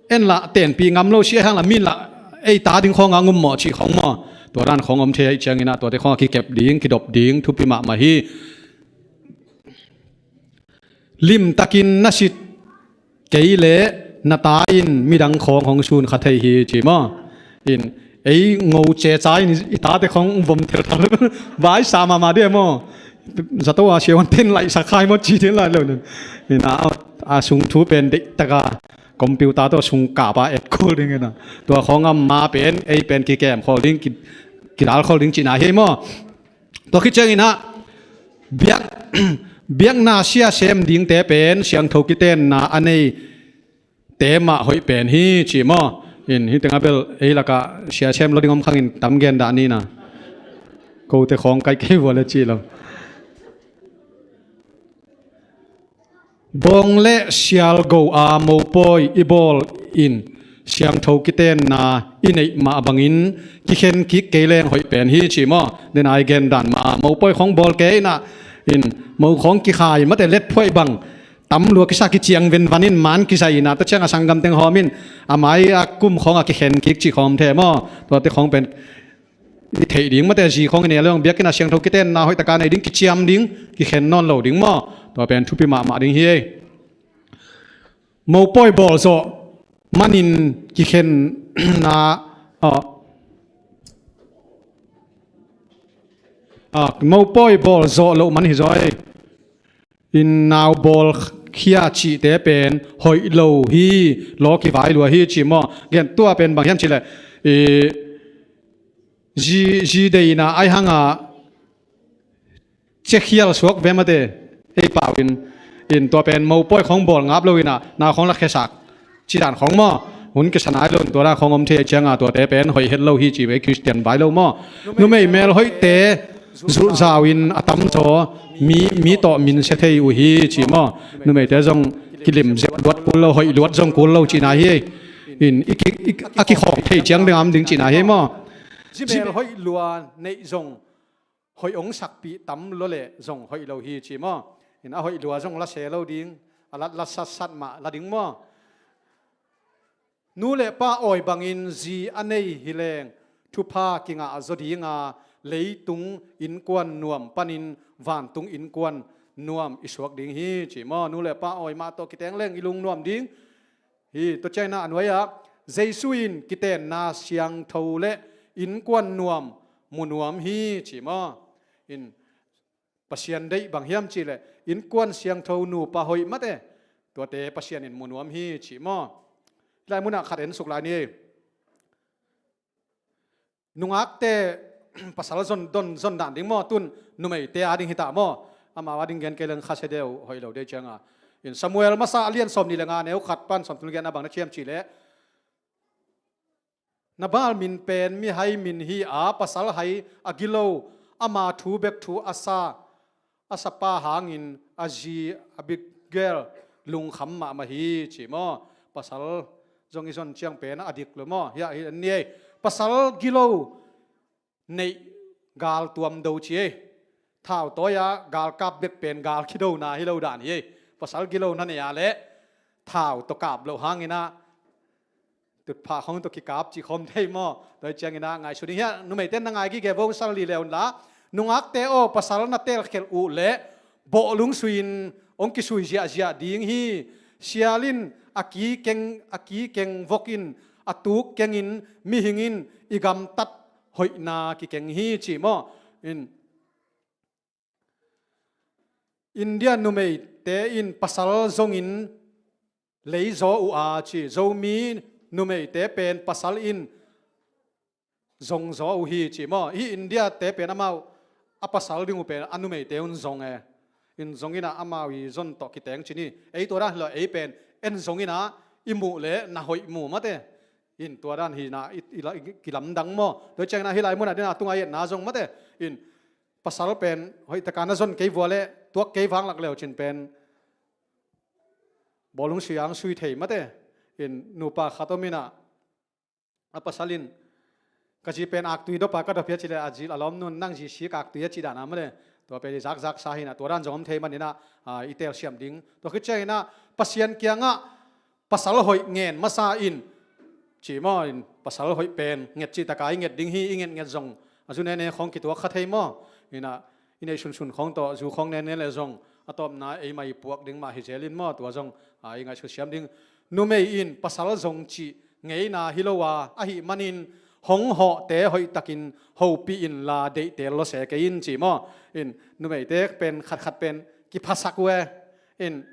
en lah tenpih ngam lo si a hang lah min lah ei ta ding khawngah ngum mawh cih khawng maw. Tua dan khawng om thei ahih cianginah tuate khawngah kikep ding kidop ding thupi mahmah hi. Limtakin na sit kei le na ta in midang khawng hong sun kha thei hi ci maw. In ei ngo ceca in i tate khawng vom thelthal vai sa mahmah dia maw. Zato a siavuan ten laihsak khai maw ci den lai lo nen. Ina a sung thu pen deihtaka computer tawh sung kapa et kul ding ina. Tua khawng a ma pen ei pen kikem khol ding, ki, kidal khol ding cihna hi maw. Tua khit ciangin ah biak, biakna sia sem dingte pen siangtho kitenna a nei te mah hoih pen hi ci maw. In hi tengah bel ei lakah sia sem lo ding om khangin tam gen dah ni na. Kote khawng kai kei vua le ci lo. Bawng le sial go a mopawi i bawl in siangtho kitenna i neih mah bangin kikhen kik kei leng hoih pen hi ci maw. Denai gen dan mah a mopawi khawng bawl kei inah in mo khawng kikhai mate let phuaih bang tam lua kisa kiciang venvan in man kizai inah tua ciang a sanggam teng hawm in a mai a kum khawng a kikhen kik cih khawm the maw. Tuate khawng pen i theih ding mate zi khawng i ne leng biakinn a siangtho kitenna hoih taka nei ding kiciam ding kikhen nawn lo ding maw. Tua pen thupi mahmah ding hi ei. Mopawi bawl zawh manin kikhenna ah, ah, mopawi bawl zawh loh man hi zaw ei. In nau bawl khia cihte pen hoih lo hi, law kivai lua hi ci maw. Gen tua pen bang hiam cileh i zi, zi deina ai hanga cekhial suak ve mate ei pau in, in tua pen mopawi khawng bawl ngap lo inah nau khawng la khesak cidan khawng maw. Hun kisa nai lo in tua dan khawng om thei cianga tuate pen hoih het lo hi ci ve Khristian vai lo maw. Numei mel hoihte zulhzau in a tamzaw mi, mi tawh min sia thei uh hi ci maw. Numeite zong kilim zep luat kul lo, hoih luat zong kul lo cihna hi. In i ki, i, a kikhawk thei ciang ding am ding cihna hi maw. Zi mel hoih lua neih zong hoih ong sakpih tam lua leh zong hoih lo hi ci maw. In a hoih lua zong la se lo ding, a lat la satsat mah la ding maw. Nu le pa awi bangin zi a nei hi leng thupha kingah zaw dinga leitung innkuan nuam panin vantung innkuan nuam i suak ding hi ci maw. Nu le pa awi mah tawh kiteng leng i lungnuam ding hi. Tua ciangin a nuai-ah Jesu in kitenna siangtho le innkuan nuam mu nuam hi ci maw. In Pasian deih bang hiam cihleh innkuan siangtho nupa hoih mate tuate Pasian in mu nuam hi ci maw. Hilai munah khat en suk lai ni. Nungakte pasal zon, don zon dan ding maw, tun numeite a ding hita maw. Amau a ding gen kei leng khasia deuh hoih lo dei cianga. In Samuel masa a lian sawm nih le nga neu khat pan sawm tul gen a bang na ciam cihleh Nabal min pen mihai min hi a, pasal hai a gilo, ama thu bek thu a sa, a sapa hangin a zi Abigail lungkham mahmah hi ci maw. Pasal zong i zon ciang pen a dik lo maw. Hiah hi an ni ei. Pasal gilo neih gal tuam do ci ei. Thau tawi-a galkap bek pen gal kidona hi lo dan hi ei. Pasal gilo na nei a leh thau tawh kap loh hanginah tutphah khong tawh kikap cih khawm thei maw. Tua hi cianginah ngaihsun ding hiah numeite na ngai gige vo sal li le unla. Nungakte aw, pasal na telkhelh uh leh bawhlung sui-in hong kisui ziahziah ding hi. Sial in a kikeng, a kikeng vokin a tuk kengin mihing in i gamtat hoihna kikeng hi ci maw. In India numeite in pasal zongin leizaw uh a ci, Zomi numeite pen pasal in zongzaw uh hi ci maw. Hih India-te pen amau a pasal ding uh pen a numeite un zong e. In zong inah amau i zon tawh kiteng cin hi. Ei tua dan hi lo ei pen en zong inah i muh leh na hoih mu mate. In tua dan hinah i, i, i kilamdang maw. Tua cianginah hih lai munah dinah tunga i etna zong mate. In pasal pen hoihtaka na zon kei vua leh tuak kei vanglak leu cin pen bawlung sui ang sui thei mate. In nupa khat om inah a pasal in ka zi pen aktui dopa ka dop hia cileh a zi a lawm nun nang zi sik aktui a cih dana male. Tua pen i zakzak sa hinah tua dan zong om thei maninah i telsiam ding. Tua khit cianginah Pasian kiangah pasal hoih ngen masa in ci maw. In pasal hoih pen nget cihtaka i nget ding hi. I ngetnget zong a zu nene khawng kituak kha thei maw. Inah i neih sunsun khawng tawh zu khawng nene le zong a tawpna eima i puak ding mah hi zel in maw. Tua zong i ngaihsut siam ding. Numei in pasal zong cih ngeina hi lo a, ahih manin hong hawhte hoihtakin hopih inla, deihtel lawse kei in ci maw. In numeite pen khatkhat pen kiphasak uh e. In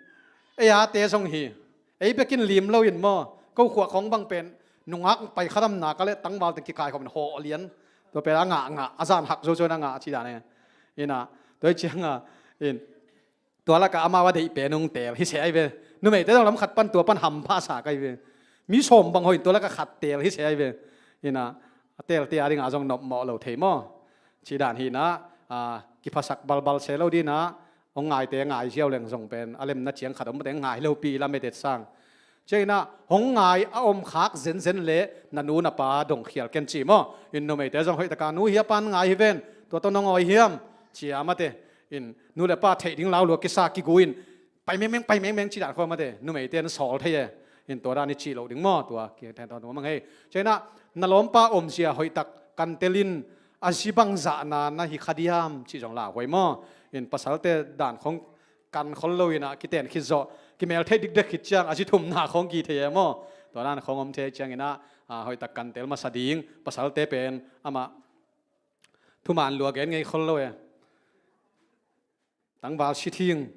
ei ate zong hi, ei bekin lim lo in maw, ko khuak khong bang pen nungak pai khatam nak a le tangval teng kikaikhawm in hawh lian. Tua pen a ngah ngah, a zan hak zo zo in a ngah ci dan e. Ina, tua hi cianga in tua laka amau a deih pen hong teel hi se ai ve. Numeite zong lam khat pan tua pan hampha sa kai ve. Mi sawm bang hoih in tua laka khat teel hi se ai ve. Ina, a teelte a dinga zong nopmawh lo thei maw. Ci dan hi ina, a, kiphasak balbal se lo dina, hong ngaite ngai ziau leng zong pen a lemna ciang khat om mate ngai lopi lam etet sang. Ciangina hong ngai a om khak zenzen le na nu na pa dongkhial ken ci maw. In numeite zong hoihtaka nu hi a pan ngai hi ven, tua tawh nong awi hiam cia mate. In nu le pa theih ding lau lua kisa kigu in pai mengmeng, pai mengmeng ci dan khua mate, numeite an sawl thei e. In tua dan i cih loh ding maw, tua kithenthawn nuam ang hei. Ciangina na lawmpa omzia hoihtak kan telin a zi bang zahna na hi kha diam cih zong lauhuai maw. In pasalte dan khong kan khol lo ina kiten khit zawh, kimel theih dikdek khit ciang a zi thumna khong ki thei e maw. Tua dan khong om thei ciangina, a, hoihtak kan tel masa ding, pasalte pen amah thuman lua gen ngei khol lo e. Tangval si thing,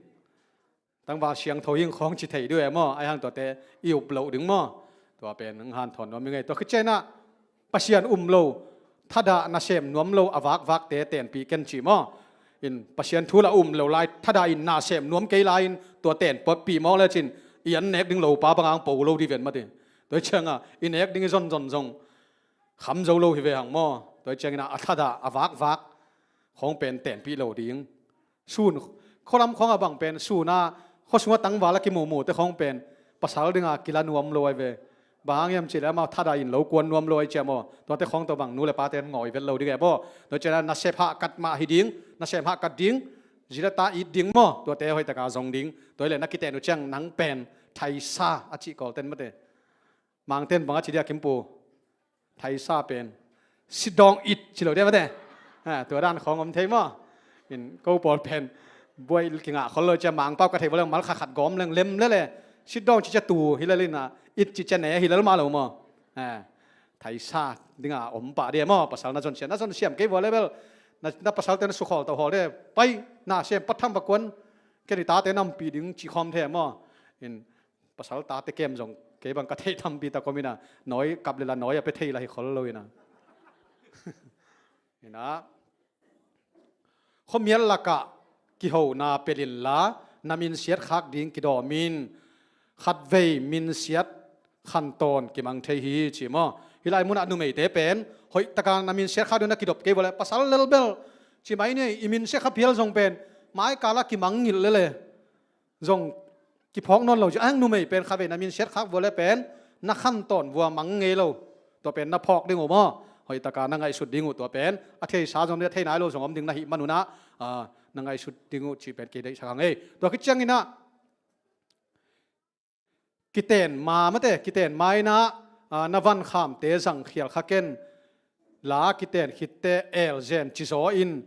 tangval siangtho hing khong ci thei dih e maw. Ai hang tuate i up loh ding maw. Tua pen hong hanthawn nuam i ngei. Tua khit ciangina Pasian um lo, thadah nasem nuam lo a vakvakte tenpih ken ci maw. In Pasian thu la um lo lai, thadah in nasem nuam kei lai in tua tenpih mawk lecin i an nek ding lopa banga ang po lo dih ven mate. Tua hi cianga i nek ding i zonzon zong kham zo lo hi ve hang maw. Tua hi ciangina a thadah a vakvak khong pen tenpih lo ding. Sun, khualam khong a bang pen suna khuasunga tangval a kimumute khong pen pasal dinga kila nuam lo ai ve. Bang hang hiam cihleh amau thadah in lo kuan nuam lo ai cia maw. Tuate khong tua bang nu le pate an ngawi vet lo ding e maw. Tua ciangina nasep hahkat mah hi ding, nasem hahkat ding, zi le ta it ding maw. Tuate hoihtaka zong ding. Tua hileh na kiten uh ciang nang pen thaisa a cih kawlten mate. Mangten bang a ci dia kimpu. Thaisa pen sit down eat ci lo dia mate. Ha, tua dan khong om thei maw. In ko pawl pen buai kingah khol lo cia Mangpau ka thei vua leng mal khat khat gawm leng lem lele. Sit down ci cia tu hi lel ina, eat ci cia ne hi lel mah lo maw. Ha, thaisa dinga om pah dia maw, pasal na zon siam, na zon siam kei vua le bel. Na, na pasalte na sukhawl tawh hawl dia. Pai, nasem patham pakuan, ken i tate nampi ding ci khawm thei maw. In pasal tate kem zong kei bang ka theih tampi tak om ina, nawi kap le la nawi a pe thei la hi khol lo ina. Ina, khuamial lakah kihona pelin la, na minsiat khak ding kidawm in, khatvei minsiat khantawn kimang thei hi ci maw. Hih lai munah numeite pen hoihtaka na minsiat khak ding na kidop kei vua le pasal lelbel ci mai ni, i minsiat kha phial zong pen mai kala kimang ngilh lele. Zong kiphawk nawn lo ci, a hang numei pen khatvei na minsiat khak vua le pen na khantawn vua mang ngei lo. Tua pen na phawk ding uh maw, hoihtaka na ngaihsut ding uh, tua pen a theisa zong ding a thei nai lo zong om ding na hih manunah, a, na ngaihsut ding uh cih pen kei deihsak hang ei. Tua khit cianginah kiten ma mate, kiten ma inah, a, na vankhamte zangkhial kha ken, la kiten khitte elzen cizaw in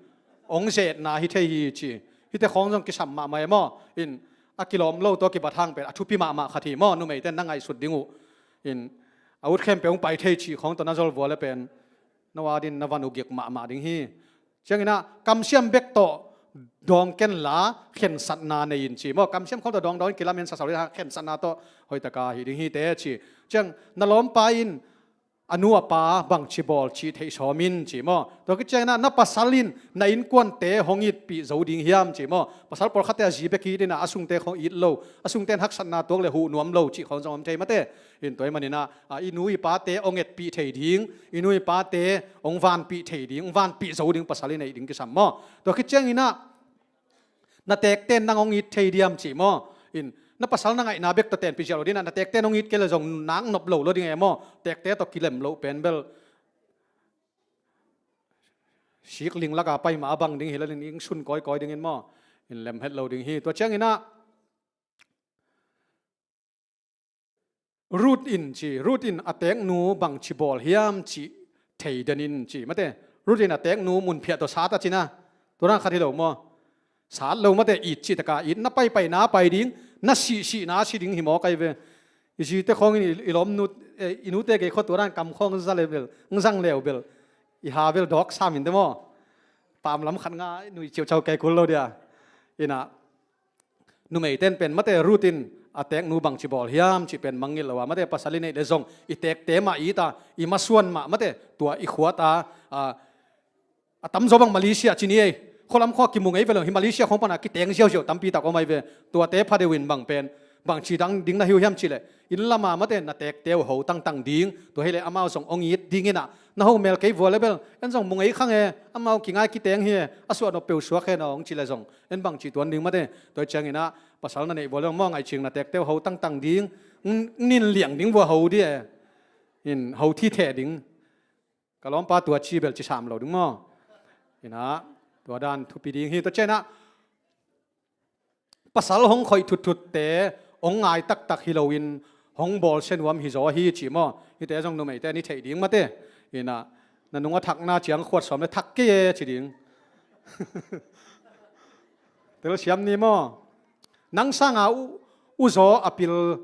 ong zetna hi thei hi ci. Hihte khawng zong kisam mahmah e maw. In a kilawm lo tawh kibat hang pen a thupi mahmah khat hi maw, numeite na ngaihsut ding uh. In a ut khempeuh hong pai thei cih khawng tawh na zol vua le pen na wadin na van ugik mahmah ding hi. Cianginah kamsiam bek tawh dawng kenla khensatna nei in ci maw. Kamsiam khawng tawh dawngdawng in kilamen sasau ding, khensatna tawh hoihtaka hi ding hite ci. Ciang na lawmpa in a nu a pa bangci bawl cih theih sawm in ci maw. Tua khit cianginah na pasal in na innkuante hong itpih zo ding hiam ci maw. Pasal pawlkhatte a zi bek it inah a sungte hong it lo, a sungte in haksatna tuak le huh nuam lo cih khawng zong om thei mate. In tua ahih maninah, a, i nu i pate hong etpih thei ding, i nu i pate hong vanpih thei ding, hong vanpih zo ding pasal i neih ding kisam maw. Tua khit cianginah na tekte in nang hong it thei diam cih maw. In na pasal na ngaihna bek tawh tenpih ziau lo ding inah, na tekte in hong it kei le zong nak nop lo lo ding e maw. Tekte tawh kilem loh pen bel sikling laka pai mah a bang ding hi lel in ing sun kawikawi dingin maw. In lem het lo ding hi. Tua cianginah Ruth in ci, Ruth in a teknu bangci bawl hiam cih thei den in ci mate. Ruth in a teknu mun phiah tawh sat a cina. Tua dan khat hi lo maw. Sat lo mate, it cih taka it, na paipai na pai ding, na sihsih na si ding hi maw kai ve. I zite khawng in i, i lawmnu, eh, i nute gei khua tua dan kam khawng za le bel, ng zang leu bel, i ha bel dawk sam in te maw. Pam lam khat nga nui ciaucau kei kul lo dia. Ina, numei ten pen mate Ruth in a teeknu bangci bawl hiam cih pen mangngilh lo a, mate pasal i neih le zong i teekte mah i ta, i masuan mah mate tua i khuata, a, a tamzaw bang Malaysia ci ni ei. Khualam khua kimu ngei ve lo, hi Malaysia khawng pana kiteng ziauziau tampi tak om ai ve. Tuate phadeuh in bang pen, bangci dang ding na hi uh hiam cih leh, inn lama mate na teekte uh ho tangtang ding, tua hi leh amau zong ong it ding ina, na ho mel kei vua le bel, en zong mu ngei khang e, amau kingai kiteng hi e, a suah nop peuh suak hen a ong ci leh zong en bangci tuan ding mate. Tua ciang ina, pasal na neih vua le bel maw, ngaihcing na teekte uh ho tangtang ding, n-, nin liang ding vua ho di e. In ho thi theh ding. Ka lawmpa tua ci bel ci sam lo ding maw. Ina, tua dan thupi ding hi. Tua ciang ina, pasal hong khoih thuthutte hong ngai taktak hi loin hong bawlsia nuam hi zaw hi ci maw. Hite zong numeite ni theih ding mate. Ina, na nung a thakna ciang khuat sawm le thak kei e ci ding. Telsiam ni maw. Nang sanga u, u zaw a pil,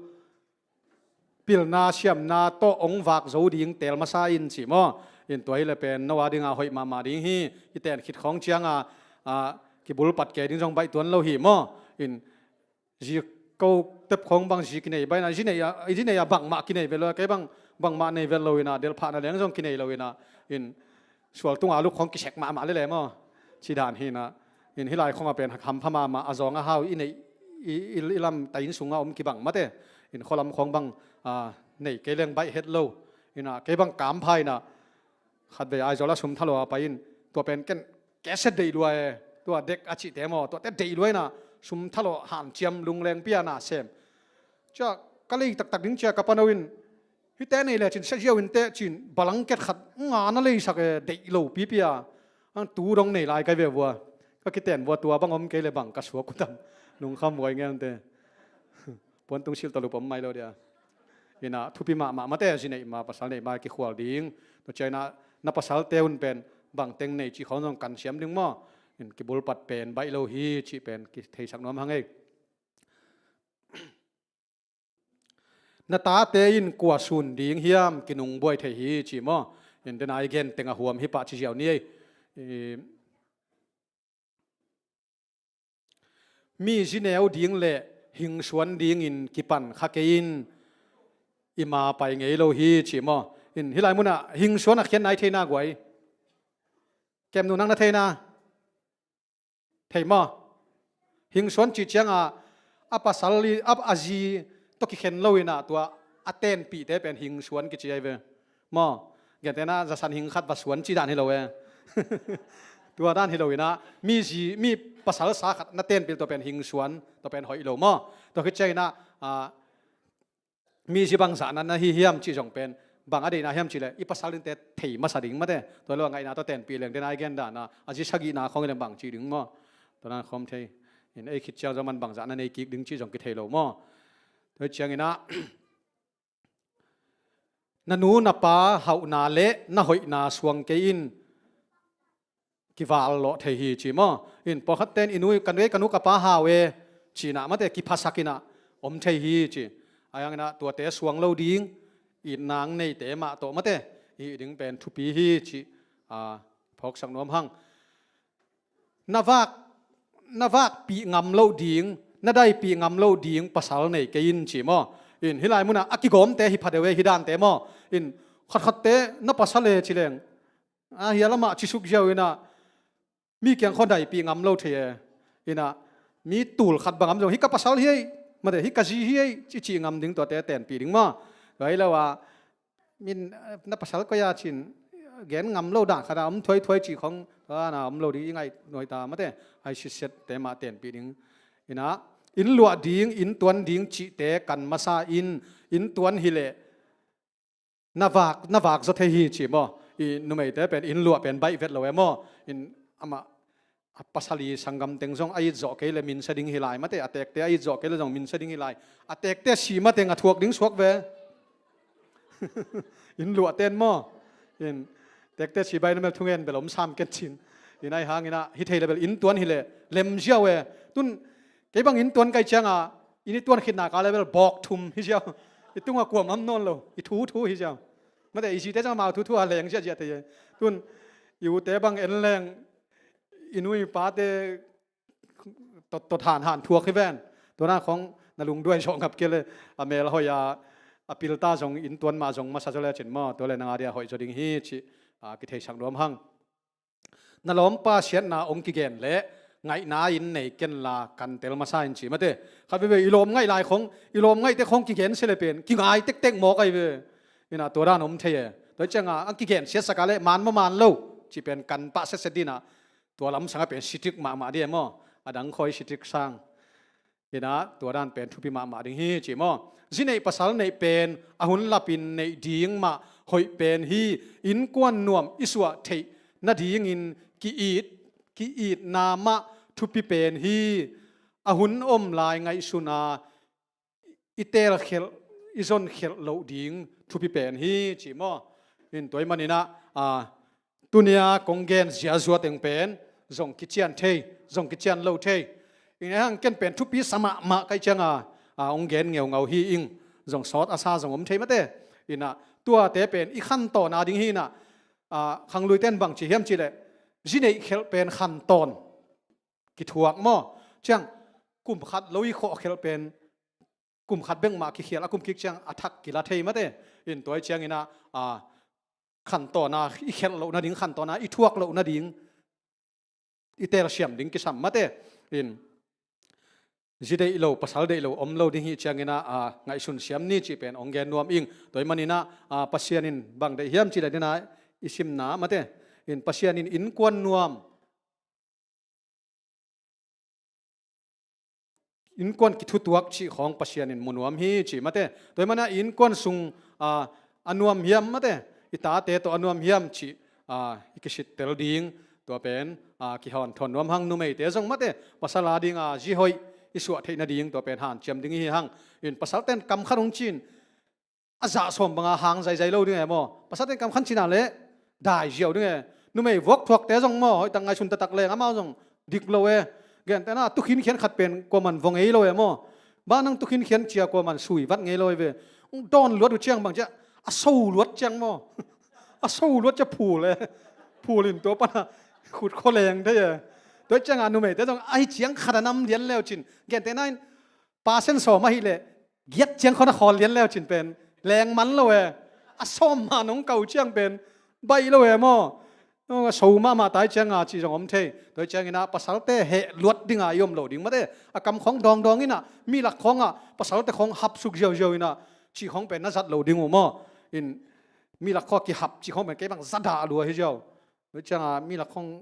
pilna siamna tawh ong vak zo ding teel masa in ci maw. In tua hi le pen no a dinga hoih mahmah ding hi. I ten khit khawng cianga, a, kibulpat kei ding zong baih tuan lo hi maw. In zi ko tep khawng bang zi kinei baihna, zi nei a, zi nei a bangmah kinei vet lo, kei bang bangmah nei vet lo ina, delphahna leng zong kinei lo ina, in sual tunga luk khawng kisek mahmah lele maw. Ci dan hi ina, in hih lai khawng a pen hampha mahmah, a zawng a hau i neih, i, i, i lam ta inn sunga om kibang mate. In khualam khawng bang, a, nei kei leng baih het lo. Ina, kei bang kampha ina, khatvei Aizawl a sum thalawh a pai in, tua pen ken cassette deih lua e, tua dek a cihte maw, tuate deih lua ina, sum thalawh hanciam lungleng pia na sem. Cia ka lei taktak ding cia ka pano in, hihte nei le cin, sia ziau in teh cin, balangket khat nga na leisak e, deih lo pipi a. Ang tu dong nei lai kai ve vua. Ka kiten vua tua bang om kei le bang ka suak utam. Nungkham vuai ngelte. Puantung silh tawh lup om mai lo dia. Ina, thupi mahmah mate, zi neih ma, pasal neih ma kikhual ding. Tua ciang ina, na pasalte un pen bangteng nei cih khawng zong kan siam ding maw. In kibulpat pen baih lo hi cih pen kitheisak nuam hang ei. Na tate in kua sun ding hiam kinungbuai thei hi ci maw. In dena i gen teng a huam hi pah ci ziau ni ei. I, mi zineu ding le hingsuan dingin kipan kha kei in i ma pai ngei lo hi ci maw. In hih lai munah hingsuan a khian nai thei na guai. Kemnu nang na thei na. Thei maw? Hingsuan cih cianga, a pasal i, a, a zi tawh kikhen lo ina tua a tenpihte pen hingsuan kici ai ve. Maw? Gentehna zasan hing khat va suan cih dan hi lo e. Tua dan hi lo ina, mi zi, mi pasal sa khat na tenpih tua pen hingsuan, tua pen hoih lo maw? Tua khit ciang ina, a, mi zi bangzah na na hi hiam cih zong pen, bang a deihna hiam cih leh, i pasal dingte thei masa ding mate. Tua lo a ngaihna tawh tenpih leng, dena i gen dana, a zi sagihna khawng i leng bang cih ding maw. Tua dan khawm thei. In ei khit ciang zong man bangzah na nei kik ding cih zong kithei lo maw. Tua ciang ina, na nu na pa hauhna le na hoihna suang kei in, kival lawh thei hi ci maw. In pawlkhat ten i nu, ka nu ei, ka nu ka pa hau e, cihna mate kiphasak ina om thei hi ci. Ahi hang ina tuate suang lo ding, itna neite mah tawh mate, i hih ding pen thupi hi ci, a, phawksak nuam hang. Na vak, na vakpih ngam loh ding, na daipih ngam loh ding pasal nei kei in ci maw. In hih lai munah a kigawmte hi phadeuh e, hih dante maw. In khatkhatte na pasal e ci leng, a, hia lamah cisuk ziau ina, mi kiang khawng daipih ngam lo thei e. Ina, mi tul khat bang am zong, hih ka pasal hi ei, mate, hih ka zi hi ei, ci, cih ngam ding tuate tenpih ding maw. Tua hi lo a, min, eh, na pasal koi a cin, gen ngam lo dan khat a om thuaithuai cih khawng, tua na om lo ding i ngaih nuai ta mate, ai sitsette mah tenpih ding. Ina, inn luah ding, inn tuan ding cihte kan masa in, inn tuan hi leh, na vak, na vak zaw thei hi ci maw. I numeite pen inn luah pen baih vet lo e maw. In amah, a pasal i sanggam teng zong a it zawh kei le minsa ding hi lai mate, a tekte a it zawh kei le zong minsa ding hi lai. A tekte si mateng a thuak ding suak ve. Inn luah ten maw. In tekte si bai na mel thungen bel om sam ken cin. In ahi hang ina, hi thei le bel inn tuan hi le lem ziau e. Tun kei bang inn tuan kai cianga, inn i tuan khitna ka le bel bawk thum hi ziau. I tungah kuam am nawn lo, i thu thu hi ziau. Mate, i zite zong amau thu thu a leng ziahziah thei e. Tun i ute bang en leng, i nu i pate tot tot han han thuak hi ven. Tua dan khong na lungduai zawh ngap kei le, a mel hoih a, a pilta zong in tuan mah zong masa zaw le cin maw, tua le nang a dia hoih zaw ding hi cih a kitheisak nuam hang. Na lawmpa siatna hong kigen leh ngaihna in nei ken la, kan tel masa in ci mate. Khat veve i lawm ngaih lai khong, i lawm ngaihte khong kigen sia le pen kingai tektek mawk ahi ve. Ina tua dan om thei e. Tua cianga a kigen siatsak a le man maw man lo cih pen kan pah setset dinah, tua lam sangah pen sitik mahmah dih e maw? A dang khawi sitik sang. Ina tua dan pen thupi mahmah ding hi ci maw? Zi neih pasal neih pen a hun lapin neih ding mah hoih pen hi. Innkuan nuam i suah theih nadingin ki-it, ki-itna mah thupi pen hi. A hun om lai ngaihsun a i telkhelh, i zonkhelh loh ding thupi pen hi ci maw? In tua ih maninah, a, tunia kong gen ziazua teng pen zong kician thei, zong kician lo thei. Ina hang ken pen thupi sa mahmah kaih cianga, a, hong gen ngeungau hi ing. Zong sawt a sa zong om thei mate. Inah tuate pen i khantawn a ding hi inah, a, khangluite in bang ci hiam cihleh, zi neih khelh pen khantawn kithuak maw? Ciang kum khat lo i khawh khelh pen kum khat bek mah kikhial a kum kik ciang a thak kila thei mate. In tua ih cianginah, a, khantawn a i khelh loh nading, khantawn a i thuak loh nading i telsiam ding kisam mate. In zi deih lo, pasal deih lo om lo ding hi cianginah, a, ngaihsun siam ni cih pen hong gen nuam ing. Tua ih maninah, a, Pasian in bang deih hiam cih le dinah i simna mate. In Pasian in innkuan nuam, innkuan kithutuak cih khawng Pasian in mu nuam hi cih mate. Tua ih manah innkuan sung, a, a nuam hiam mate, i tate tawh a nuam hiam cih, a, i kisittel ding. Tua pen, a, kihawnthawn nuam hang. Numeite zong mate, pasal a dinga zi hoih i suah theih nading tua pen hanciam ding i hi hang. In pasalten kam khat hong cin a zah sawm banga hang zaizai lo ding e maw? Pasalten kam khat cina le dai ziau ding e. Numei vuak thuakte zong maw, hoihtak ngaihsun taktak leng amau zong dik lo e. Gentehna tukhinkhian khat pen kuaman vua ngei lo e maw? Ba nang tukhinkhian cia kuaman sui vat ngei lo e ve. Dawn luat uh ciang bang cia a so luat ciang maw? A so luat cia phul e. Phul in tua pana khut khua leng thei e. Tua cianga numeite zong ahi ciang khat a nam lian leu cin. Gentehna in pasen sawm ahileh giat ciang khawng a khawl lian leu cin pen leng man lo e. A sawm ma nong kau ciang pen baih lo e maw? A so mahmah tai cianga cih zong om thei. Tua ih cianginah pasalte heh luat dinga i om lo ding mate. A kam khawng dawngdawng inah, mi lak khawngah pasalte khawng hapsuk ziauziau inah cih khawng pen na zat lo ding uh maw? In mi lak khawng kihap cih khawng pen kei bang zadah lua hi ziau. Tua ih cianga mi lak khawng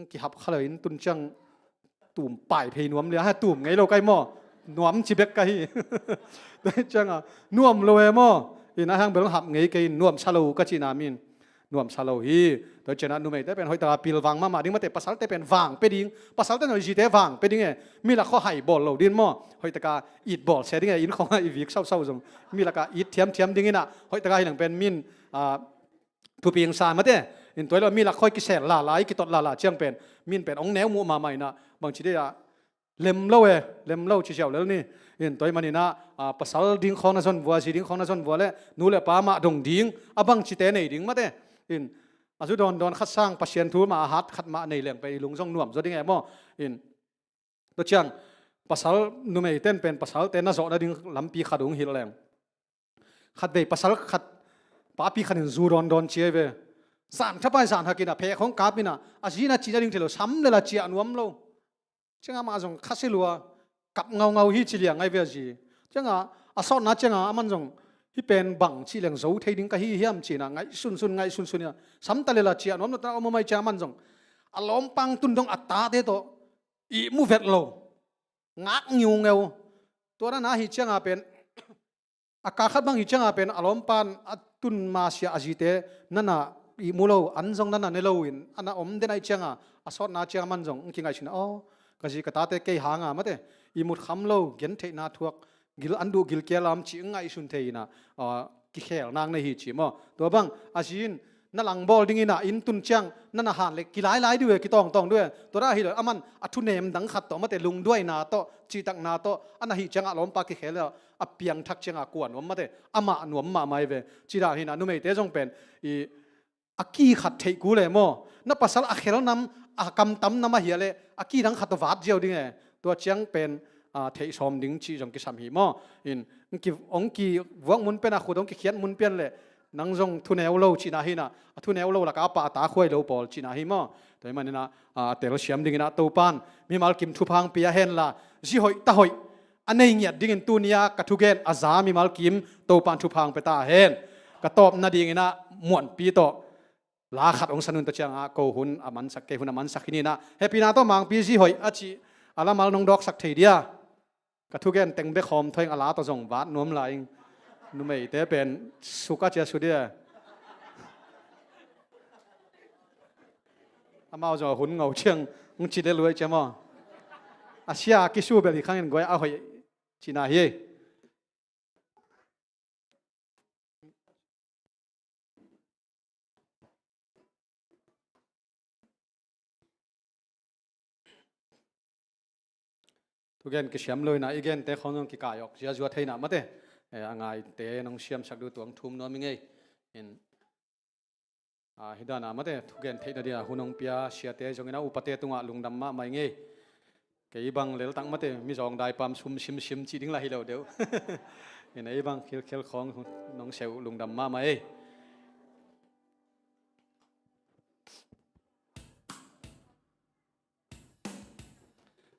kihap kha lo in tun ciang tum pai phei nuam lia, ha, tum ngei lo kai maw? Nuam ci bek ka hi. Tua cianga nuam lo e maw? In a hang bel hap ngei kei in nuam sa lo ka cihna min nuam sa lo hi. Tua ciangah numeite pen hoihtaka pilvang mahmah ding mate, pasalte pen vang pe ding, pasalte noi zite vang pe ding e. Mi lak khawng hai bawl lo din maw? Hoihtaka it bawl se ding e, inn khawngah i vik sauhsauh zong mi laka it thiamthiam ding inah hoihtaka hi leng pen min, a, thupi ing sa mate. In tua ih lo mi lak khawng kisel lala, i kitot lala ciang pen min pen hong neu muh mahmah inah bangci dei ah lem lo e, lem lo ci ziau lel ni. In tua ih maninah, a, pasal ding khawng na zon vua, zi ding khawng na zon vua le nu le pa mah dong ding, a bangcite nei ding mate. In a zu dawndawn khat sang Pasian thu mah a hat khat mah nei leng pen i lung zong nuam zaw ding e maw? In tua ciang pasal numeiten pen pasalte na zawh nading lampi khat hong hilh leng. Khatvei pasal khat, papi khat in zu dawndawn cia hi ve. Zan thapai zan hakinah phek hong kap inah a zi na cih nading thei lo, sam le la ciah nuam lo. Ciangah amah zong khasia lua, kap ngaungau hi ci liang ahi ve a zi. Ciangah a sawtna ciangah aman zong hih pen bang cih leng zo thei ding ka hi hiam cinah ngaihsunsun ngaihsunsun inah sam ta le la ciah nuam lo ta om om ahi ciangah aman zong a lawmpang tun dong a tate tawh ihmu vet lo, ngak ngiungeu. Tua nana hi ciangah pen a kal khat bang hi ciangah pen a lawmpan a tun masia a zite nana ihmu lo, an zong nana ne lo in ana om den ahi ciangah a sawtna ciangah man zong hong kingaihsun a, aw, ka zi ka tate kei hanga mate ihmut kham lo, gentheihna thuak, gil an duh gilkial lam cih hong ngaihsun thei inah, a, kikhel nak nei hi ci maw? Tua bang a zi in na langbawl dingin ah inn tun ciang na na han le kilailai dih uh e, kitawngtawng dih uh e. Tua dah ahi lo, aman a thunem dang khat tawh mate, lungduaina tawh, cihtakna tawh a na hih ciangah lawmpa kikhel le a piangthak ciangah kua nuam mate, amah nuam mahmah hi ve. Ci dah hi nah, numeite zong pen i a ki khat theih kul e maw? Na pasal a khel nam, a kamtam nam ahia leh a ki dang khat tawh vat ziau ding e. Tua ciang pen, a, theih sawm ding cih zong kisam hi maw? In, hong ki, hong kivuak mun pen a khut hong kikhiat mun pian leh nang zong thuneu lo cihna hi nah, a thuneu lo lakah a pah a ta khuai lo pawl cihna hi maw? Tua hi maninah, a, telsiam dinginah Topan mimal kim thupha hong pia henla, zi hoih ta hoih a nei ngiat dingin tuni-a ka thugen a za mimal kim Topan thupha hong pia ta hen. Ka tawp nadinginah Muanpi tawh la khat hong san un, tua ciangah ko hun a mansak, kei hun a mansak hi ninah, hehpihna tawh Mangpi zi hoih a cih a lamal nong dawksak thei dia? Ka thugen teng bek hawm thaw ing, a la tawh zong vat nuam lai ing. Numeite pen suk a cia su dia. Amau zong a hun ngo ciang hong ci le luai cia maw? A sia kisu bel hi khangin guai a hoih cihna hi. Thugen kisiam lo inah i gente khawng zong kikai awk ziazua thei nah mate. Eh, a ngaite nong siamsak duh tuang thum nuam i ngei. In, a, hi dana mate, thugen theihna dia hun hong pia siate zongin a upate tungah lungdam mahmah i ngei. Kei bang leltak mate, mizawng daipam sum simsim cih ding lah hi lo deuh. In ei bang khilkhel khawng nong seu lungdam mahmah ei.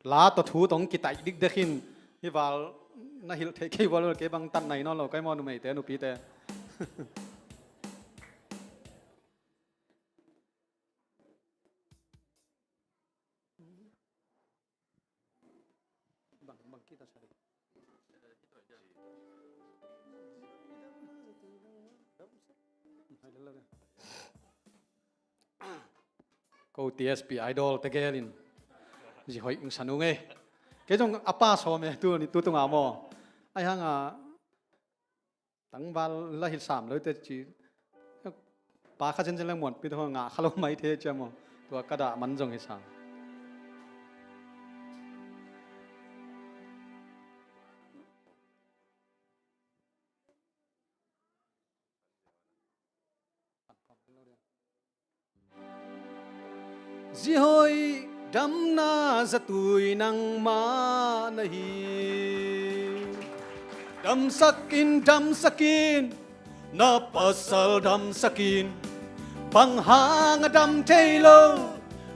La tawh thu tawh kitaih dikdek in, hi val na hilh theih kei val kei bang tan nai nawn lo kai maw numeite nupite. Bang, bang kita sa. Ko T S P Idol te gelin zi hoih ing sanu ngei. Kei zong a pa sawm e tu ni tu tunga maw. Ai hanga tangval la hilh sam lo te ci. Pa kha zenzen leng Muanpi te ho ngah kha lo mai the cia maw. Tua ka dah man zong hi sam. Zi hoih damna zatui nangmah na hi. Damsak in, damsak in, na pasal damsak in. Bang hang a dam thei lo,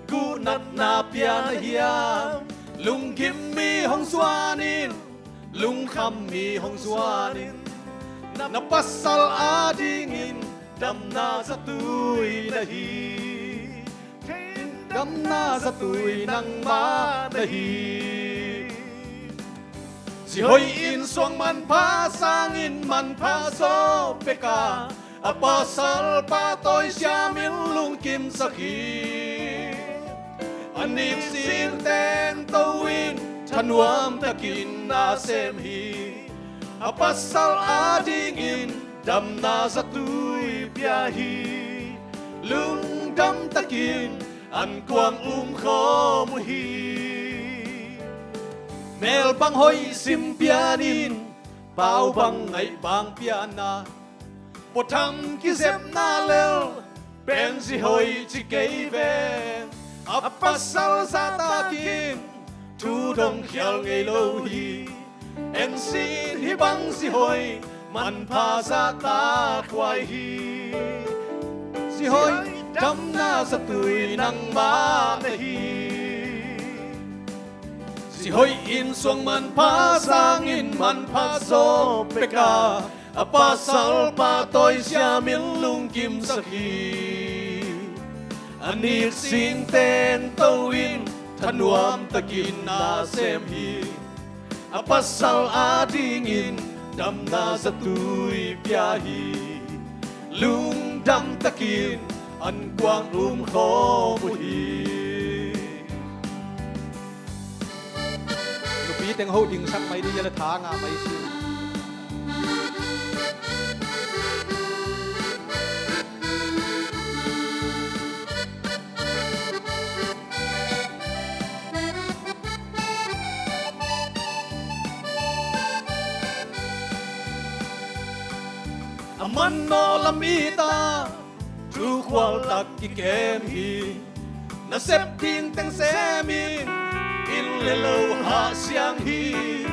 guh natna pia na hiam? Lunggim mi hong zuan in, lungkham mi hong zuan in. Na pasal adingin damna zatui na hi. Damna zatui nangmah na hi. Zi hoih in suang manpha sangin manpha zaw pek a, a pasal pa tawi siamin lungkimsak hi. A nik sing teng to in thanuam takin na sem hi. A pasal adingin damna zatui pia hi. Lungdam takin an kuang um khawm uh hi. Mel bang hoih sim pianin, pau bang ngaih bang pianna, puatham kizepna lel pen zi hoih ci kei ve. A pasal zahtakin thu dong khial ngei lo hi. En sin hih bang zi hoih manpha zahtak huai hi. Zi hoih damna zatui nangmah na hi. Zi hoih in suang manpha sangin manpha zaw pek a, a pasal pa tawi siamin lungkimsak hi. A nik sing teng to in thanuam takin na sem hi. A pasal adingin damna zatui pia hi. Lungdam takin an kuang um khawm uh hi. Nupi teng ho dingsak mai dih, ia le tha ngah mai si. Nawlam i ta, thu khual tak kikem hi. Nasep ding teng sem in, inn le lo hah siang hi.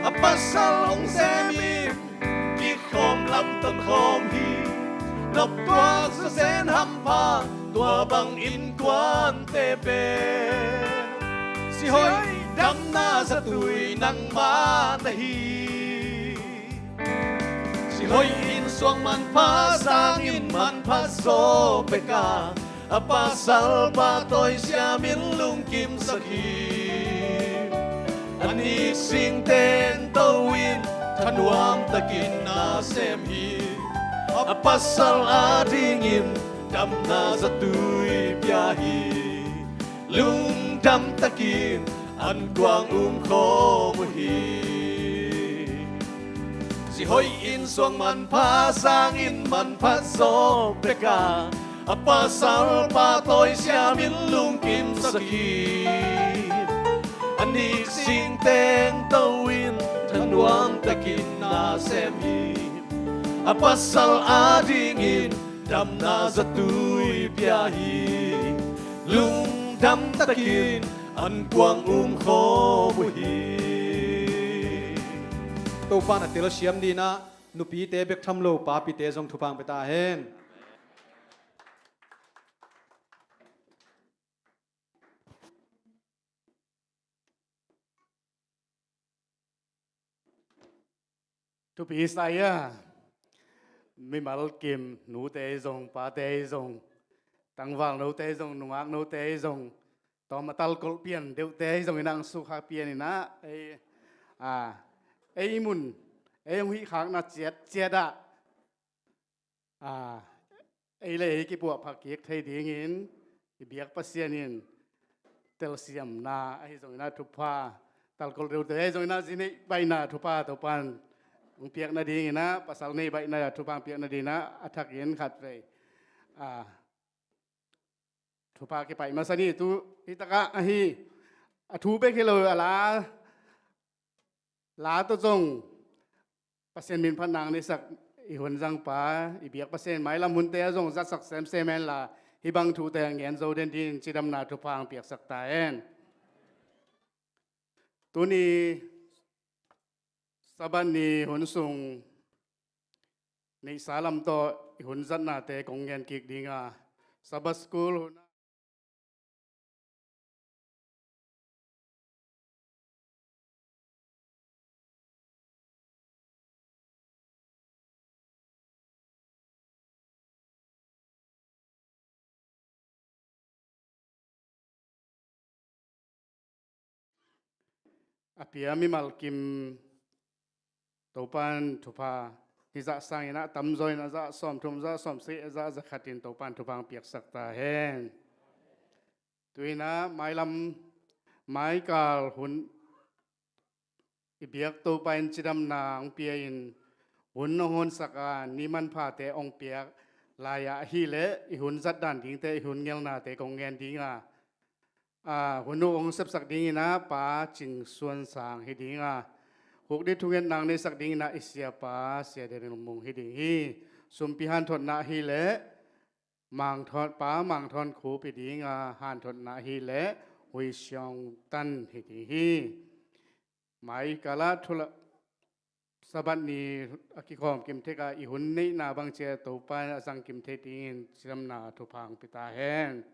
A pasal hong sem in, kikhawm lam tonkhawm hi. Noptuak zazen hampha, tua bang innkuante pen, sihoih damna zatui nangmah na hi. Sihoih in suang manpha sangin manpha zaw pek a, a pasal pahtawi siamin lungkimsak hi. A nik sing teng to in thanuam takin na sem hi. A pasal adingin damna zatui pia hi. Lungdam takin an kuang um khawm uh hi. Sihoih in suang manpha sangin manpha zaw pek a, a pasal pahtawi siamin lungkimsak hi. A nik sing teng to in thanuam takin na sem hi. A pasal adingin damna zatui pia hi. Lungdam takin an kuang um khawm uh hi. Topa na telsiam dinah nupite bek tham lo papite zong thupha hong pia ta hen. Thupi sa ia, mimal kim nute zong, pate zong, tangval note zong, nungak note zong, tawm a talkolh pian deuhte zong inah ang sukha pian inah, ei, a, ei mun, ei hong hih khakna ciat, ciat ah, a, ei le ei kipuahpha kik thei dingin i biak Pasian in telsiamna ahi zongin ah thupha, talkolh deuhte ahi zongin ah zi neih baihna thupha Topan hong piak nadingin ah, pasal neih baihna thupha hong piak nadingin ah a thakin khatvei, a, thupha kipaih masa ni. Tu hi takah ahi, a thu bek hi lo a la, la tawh zong Pasian min phat nang neisak i hun zangpa, i biak Pasian mailam hunte ah zong zatsak semsem hen la, hih bang thute a ngen zo den dingin cidamna thupha hong piaksak ta hen. Tuni Sabbath ni hun sung neihsa lam tawh i hun zatnate kong ngen kik ding a, Sabbath School hun a pia mimal kim Topan thupha hih zah sangin ah tamzaw in a zah sawmthum, zah sawmsagih, a zah zakhat in Topan thupha hong piaksak ta hen. Tu inah mailam maikal hun i biak Topa in cidamna hong pia in hun hong honsak a, ni manphate hong piak lai-ah ahileh i hun zatdan dingte, i hun ngelnate kong ngen ding a, a, hun uh hong sepsak dingin ah Pa Cing Suan Sang hi ding a, hukdit thungetna hong neisak dingin ah i siapa Sia Daniel Mung hi ding hi. Sumpi hanthotna ahileh Mang Thawn, Pa Mang Thawn Khup hi ding a, hanthotna ahileh Hui Siong Tan hi ding hi. Mai kal ah thula Sabbath ni a kikhawm kim thei a, i hun neihna bang ciang Topa in a zang kim thei dingin cidamna thupha hong pia ta hen.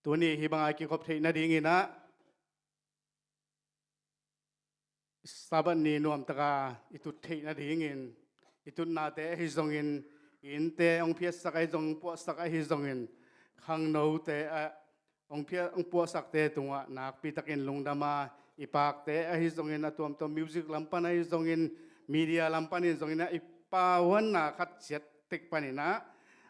Tuni hih bang a kikhop theih nadingin ah Sabbath ni nuamtak a i tut theih nadingin, i tutnate ahi zongin, i innte hong phiatsak ahi zong, puahsak ahi zongin, khangnote a hong phia-, hong puahsakte tungah nakpi takin lungdam a, i pakte ahi zongin, a tuamtuam music lam pan ahi zongin, media lam panin zongin ah i pahuanna khat ciat tek panin ah,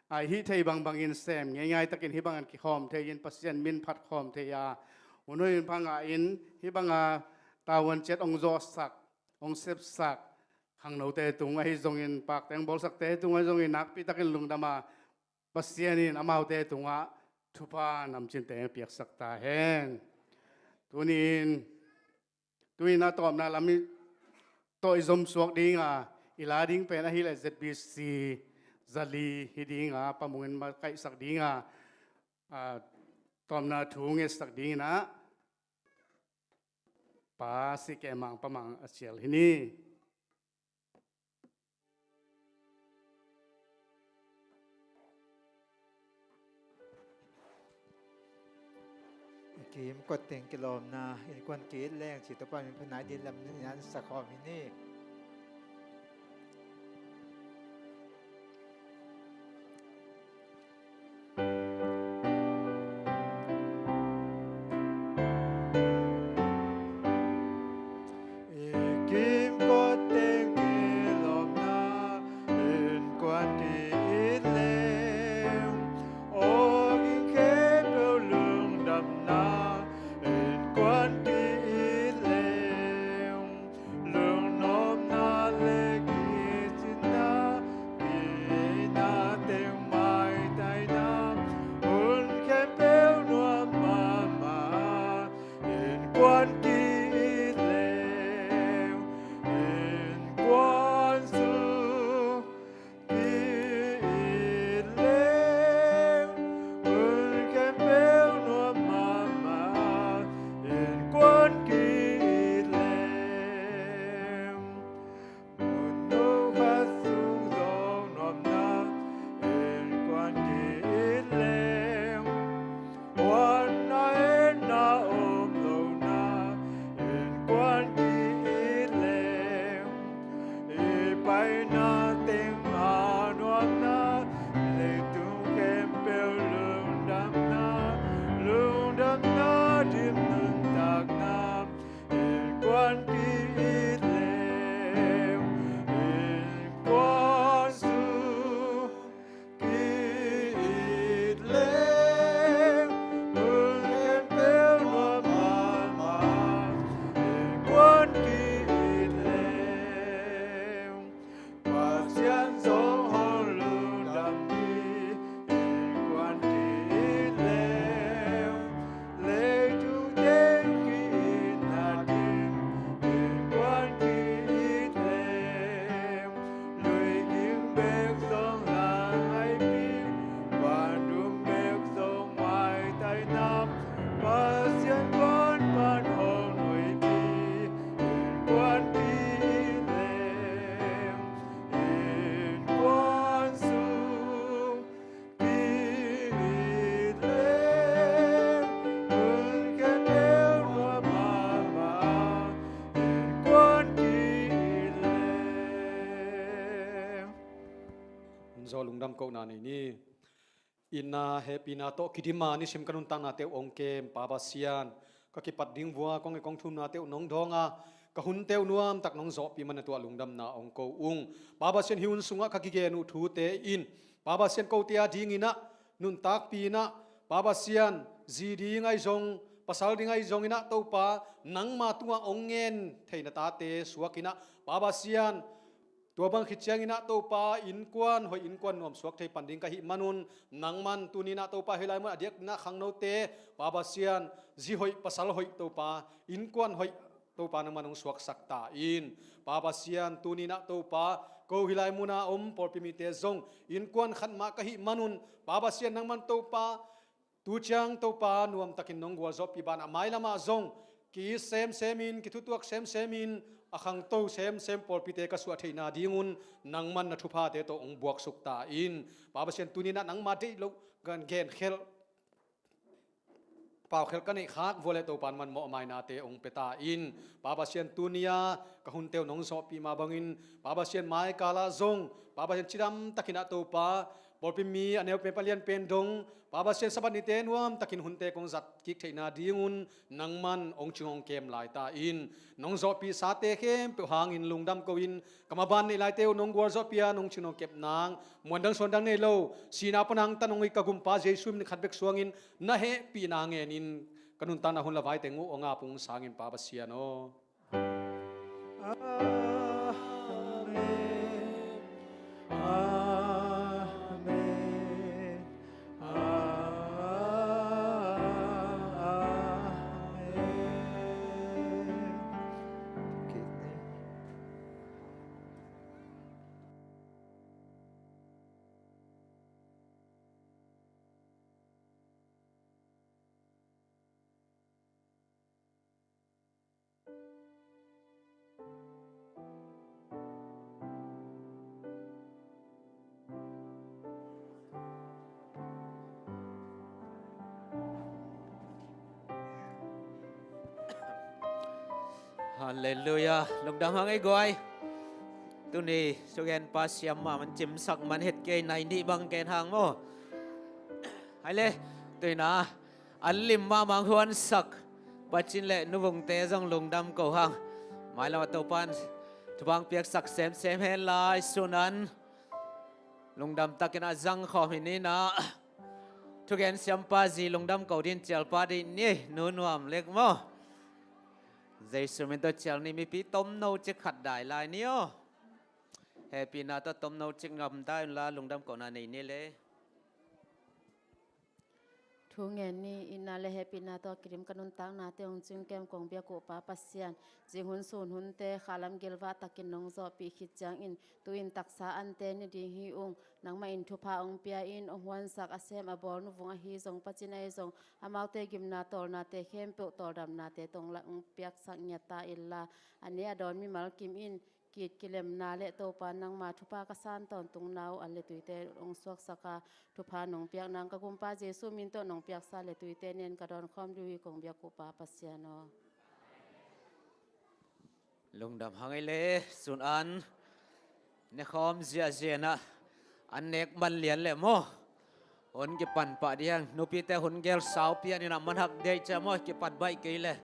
a, i hih theih bangbangin sem ngeingai takin hih bangin kikhawm thei in Pasian min phat khawm thei a, hun hoih hun pha ngah in hih banga tavuan ciat hong zawhsak, hong sepsak khangnote tung ahi zongin, pakte hong bawlsakte tung ahi zongin nakpi takin lungdam a, Pasian in amaute tungah thupha namcinte piaksak ta hen. Tuni-in, tu-in a tawpna lam i tawh i zomsuak ding a, I la ding pen ahih leh Z B C zali hi ding a, Pa Mung in makaihsak ding a, a, tawpna thu ngetsak ding in ah, Pa C K Mang, Pa Mang a cial hi ni. Kim Kawt teng kilawmna, innkuan ki-it leng ci, Topa min phat nai ding lam in an sak khawm hi ni. I Kim Kawt teng kilawmna, innkuan ki-it leng, aw ging khempeuh lungdamna, innkuan ki-it leng, lungnopna le kicinna, ki-itna teng maitaina, hun khempeuh nuam mahmah, innkuan ki-it leng, innkuan sung ki-it leng, hun khempeuh nuam mahmah, innkuan ki-it leng. Mun no khat sung zong nuamna, innkuan ki-it leng. Huanna etna om lohna, innkuan ki-it leng. I paina teng a nuamna, leitung khempeuh lungdamna, lungdamna dim nuntakna, innkuan ki-it leng, innkuan sung ki-it leng, hun khempeuh nuam mahmah, innkuan ki-it leng. Pasian zong hong lungdam hi, innkuan ki-it leng. Leitung teng ki-itna dim, innkuan ki-it leng. Lui ging bek zong laihaipi, vantung bek zong maitaina, Pasian kuan pan hong nuipi, innkuan ki-it leng, innkuan sung ki-it leng, hun khempeuh nuam mahmah, innkuan ki-it leng. Hun zaw lungdam kohna nei ni. Itna hehpihna tawh kidim a nisim ka nuntaknate uh hong kem Pa Pasian, ka kipat ding vua kong e kong thumnate uh nong dawng a, ka hunte uh nuamtak nong zawhpih man a, tua lungdamna hong ko ung. Pa Pasian, hih hun sungah ka kigen uh thute in Pa Pasian kote a dinginah nuntakpih inah, Pa Pasian, zi ding ahi zong, pasal ding ahi zonginah Topa, nangma tungah hong ngen theina tate suak inah, Pa Pasian, tua bang khit cianginah Topa, innkuan hoih innkuan nuam suak thei pan ding ka hih manun, nangman tuninah Topa, hih lai mun a diakinah khangnote, Pa Pasian, zi hoih pasal hoih Topa, innkuan hoih Topa, nangman hong suaksak ta in. Pa Pasian, tuninah Topa, ko hih lai muna om pawlpi mite zong innkuan khat mah ka hih manun, Pa Pasian, nangman Topa, tu ciang Topa, nuamtakin nong gualzawhpih banah mailamah zong ki-it semsemin, kithutuak semsemin, a khangto semsem pawlpite ka suah theihna dingun nangman na thuphate tawh hong buaksuk ta in. Pa Pasian, tuninah nangma deih loh kan genkhelh, paukhelh ka neih khak vua le Topa, nangman mawhmainate hong pia ta in. Pa Pasian, tuni-a ka hunte uh nong zawhpih mah bangin, Pa Pasian, maikal ah zong, Pa Pasian, cidamtakinah Topa, pawlpi mi a neu pen, a lian pen dong, Pa Pasian, Sabbath nite nuamtakin hunte kong zat kik theihna dingun nangman hong cing hong kem lai ta in. Nong zawhpihsate khempeuh hangin lungdam ko-in, ka maban neih laite uh nong gualzawhpih a, nong cing nong kep nang, muandang suandang nei lo, sihna pan hong tan hong it ka Gumpa Jesu min khat bek suangin na hehpihna ngenin ka nuntakna hun le vaite uh hong ap ung, sangin Pa Pasian aw. Amen. Amen. Amen. Halleluiah. Lungdam hang ei guai. Tuni sugen pa siam ma man cimsak man het kei nai nih bang ken hang maw. Hai le, tuina an lim mahmah huansak Pacin le nuvungte zong lungdam ko hang. Mailam a Topan thupha piaksak semsem hen lai sunan lungdam takin a zang khawm hi nina. Thugen siampa zi lungdam ko din cialpa dih ni, nu nuam lek maw. Jesu min tawh cial ni, mipi tomno cik khat dai lai ni aw. Hehpihna tawh tomno cik ngam dai unla lungdam kohna nei ni le. Thu ngen ni. Itna le hehpihna tawh kidim ka nuntaknate hong cingkem kong biak uh Pa Pasian, zinghun sunhunte khalam gilvah takin nong zawhpih khit ciangin tu-in taksa ante ni ding hi ung. Nangmah in thupha hong pia in, hong huansak a sem a bawl nuvung ahi zong Pacin ahi zong amaute gimna tawlnate khempeuh tawldamnate tawh hong piaksak ngiat ta inla, a ne a dawn mimal kim in kit kilemna le Topa nangma thupha ka san tawntungna uh a letuite hong suaksak a, thupha nong piak nang ka gumpa Jesu min tawh nong piaksa letuite nen ka dawn khawm dih uh hi kong biak uh Pa Pasian aw. Lungdam hang ei le, sun an ne khawm ziahziah na an nek man lian le maw. Hun kipan pah dih hang, nupite hun gel sau pian ina man hak deih cia maw, kipan baih kei le.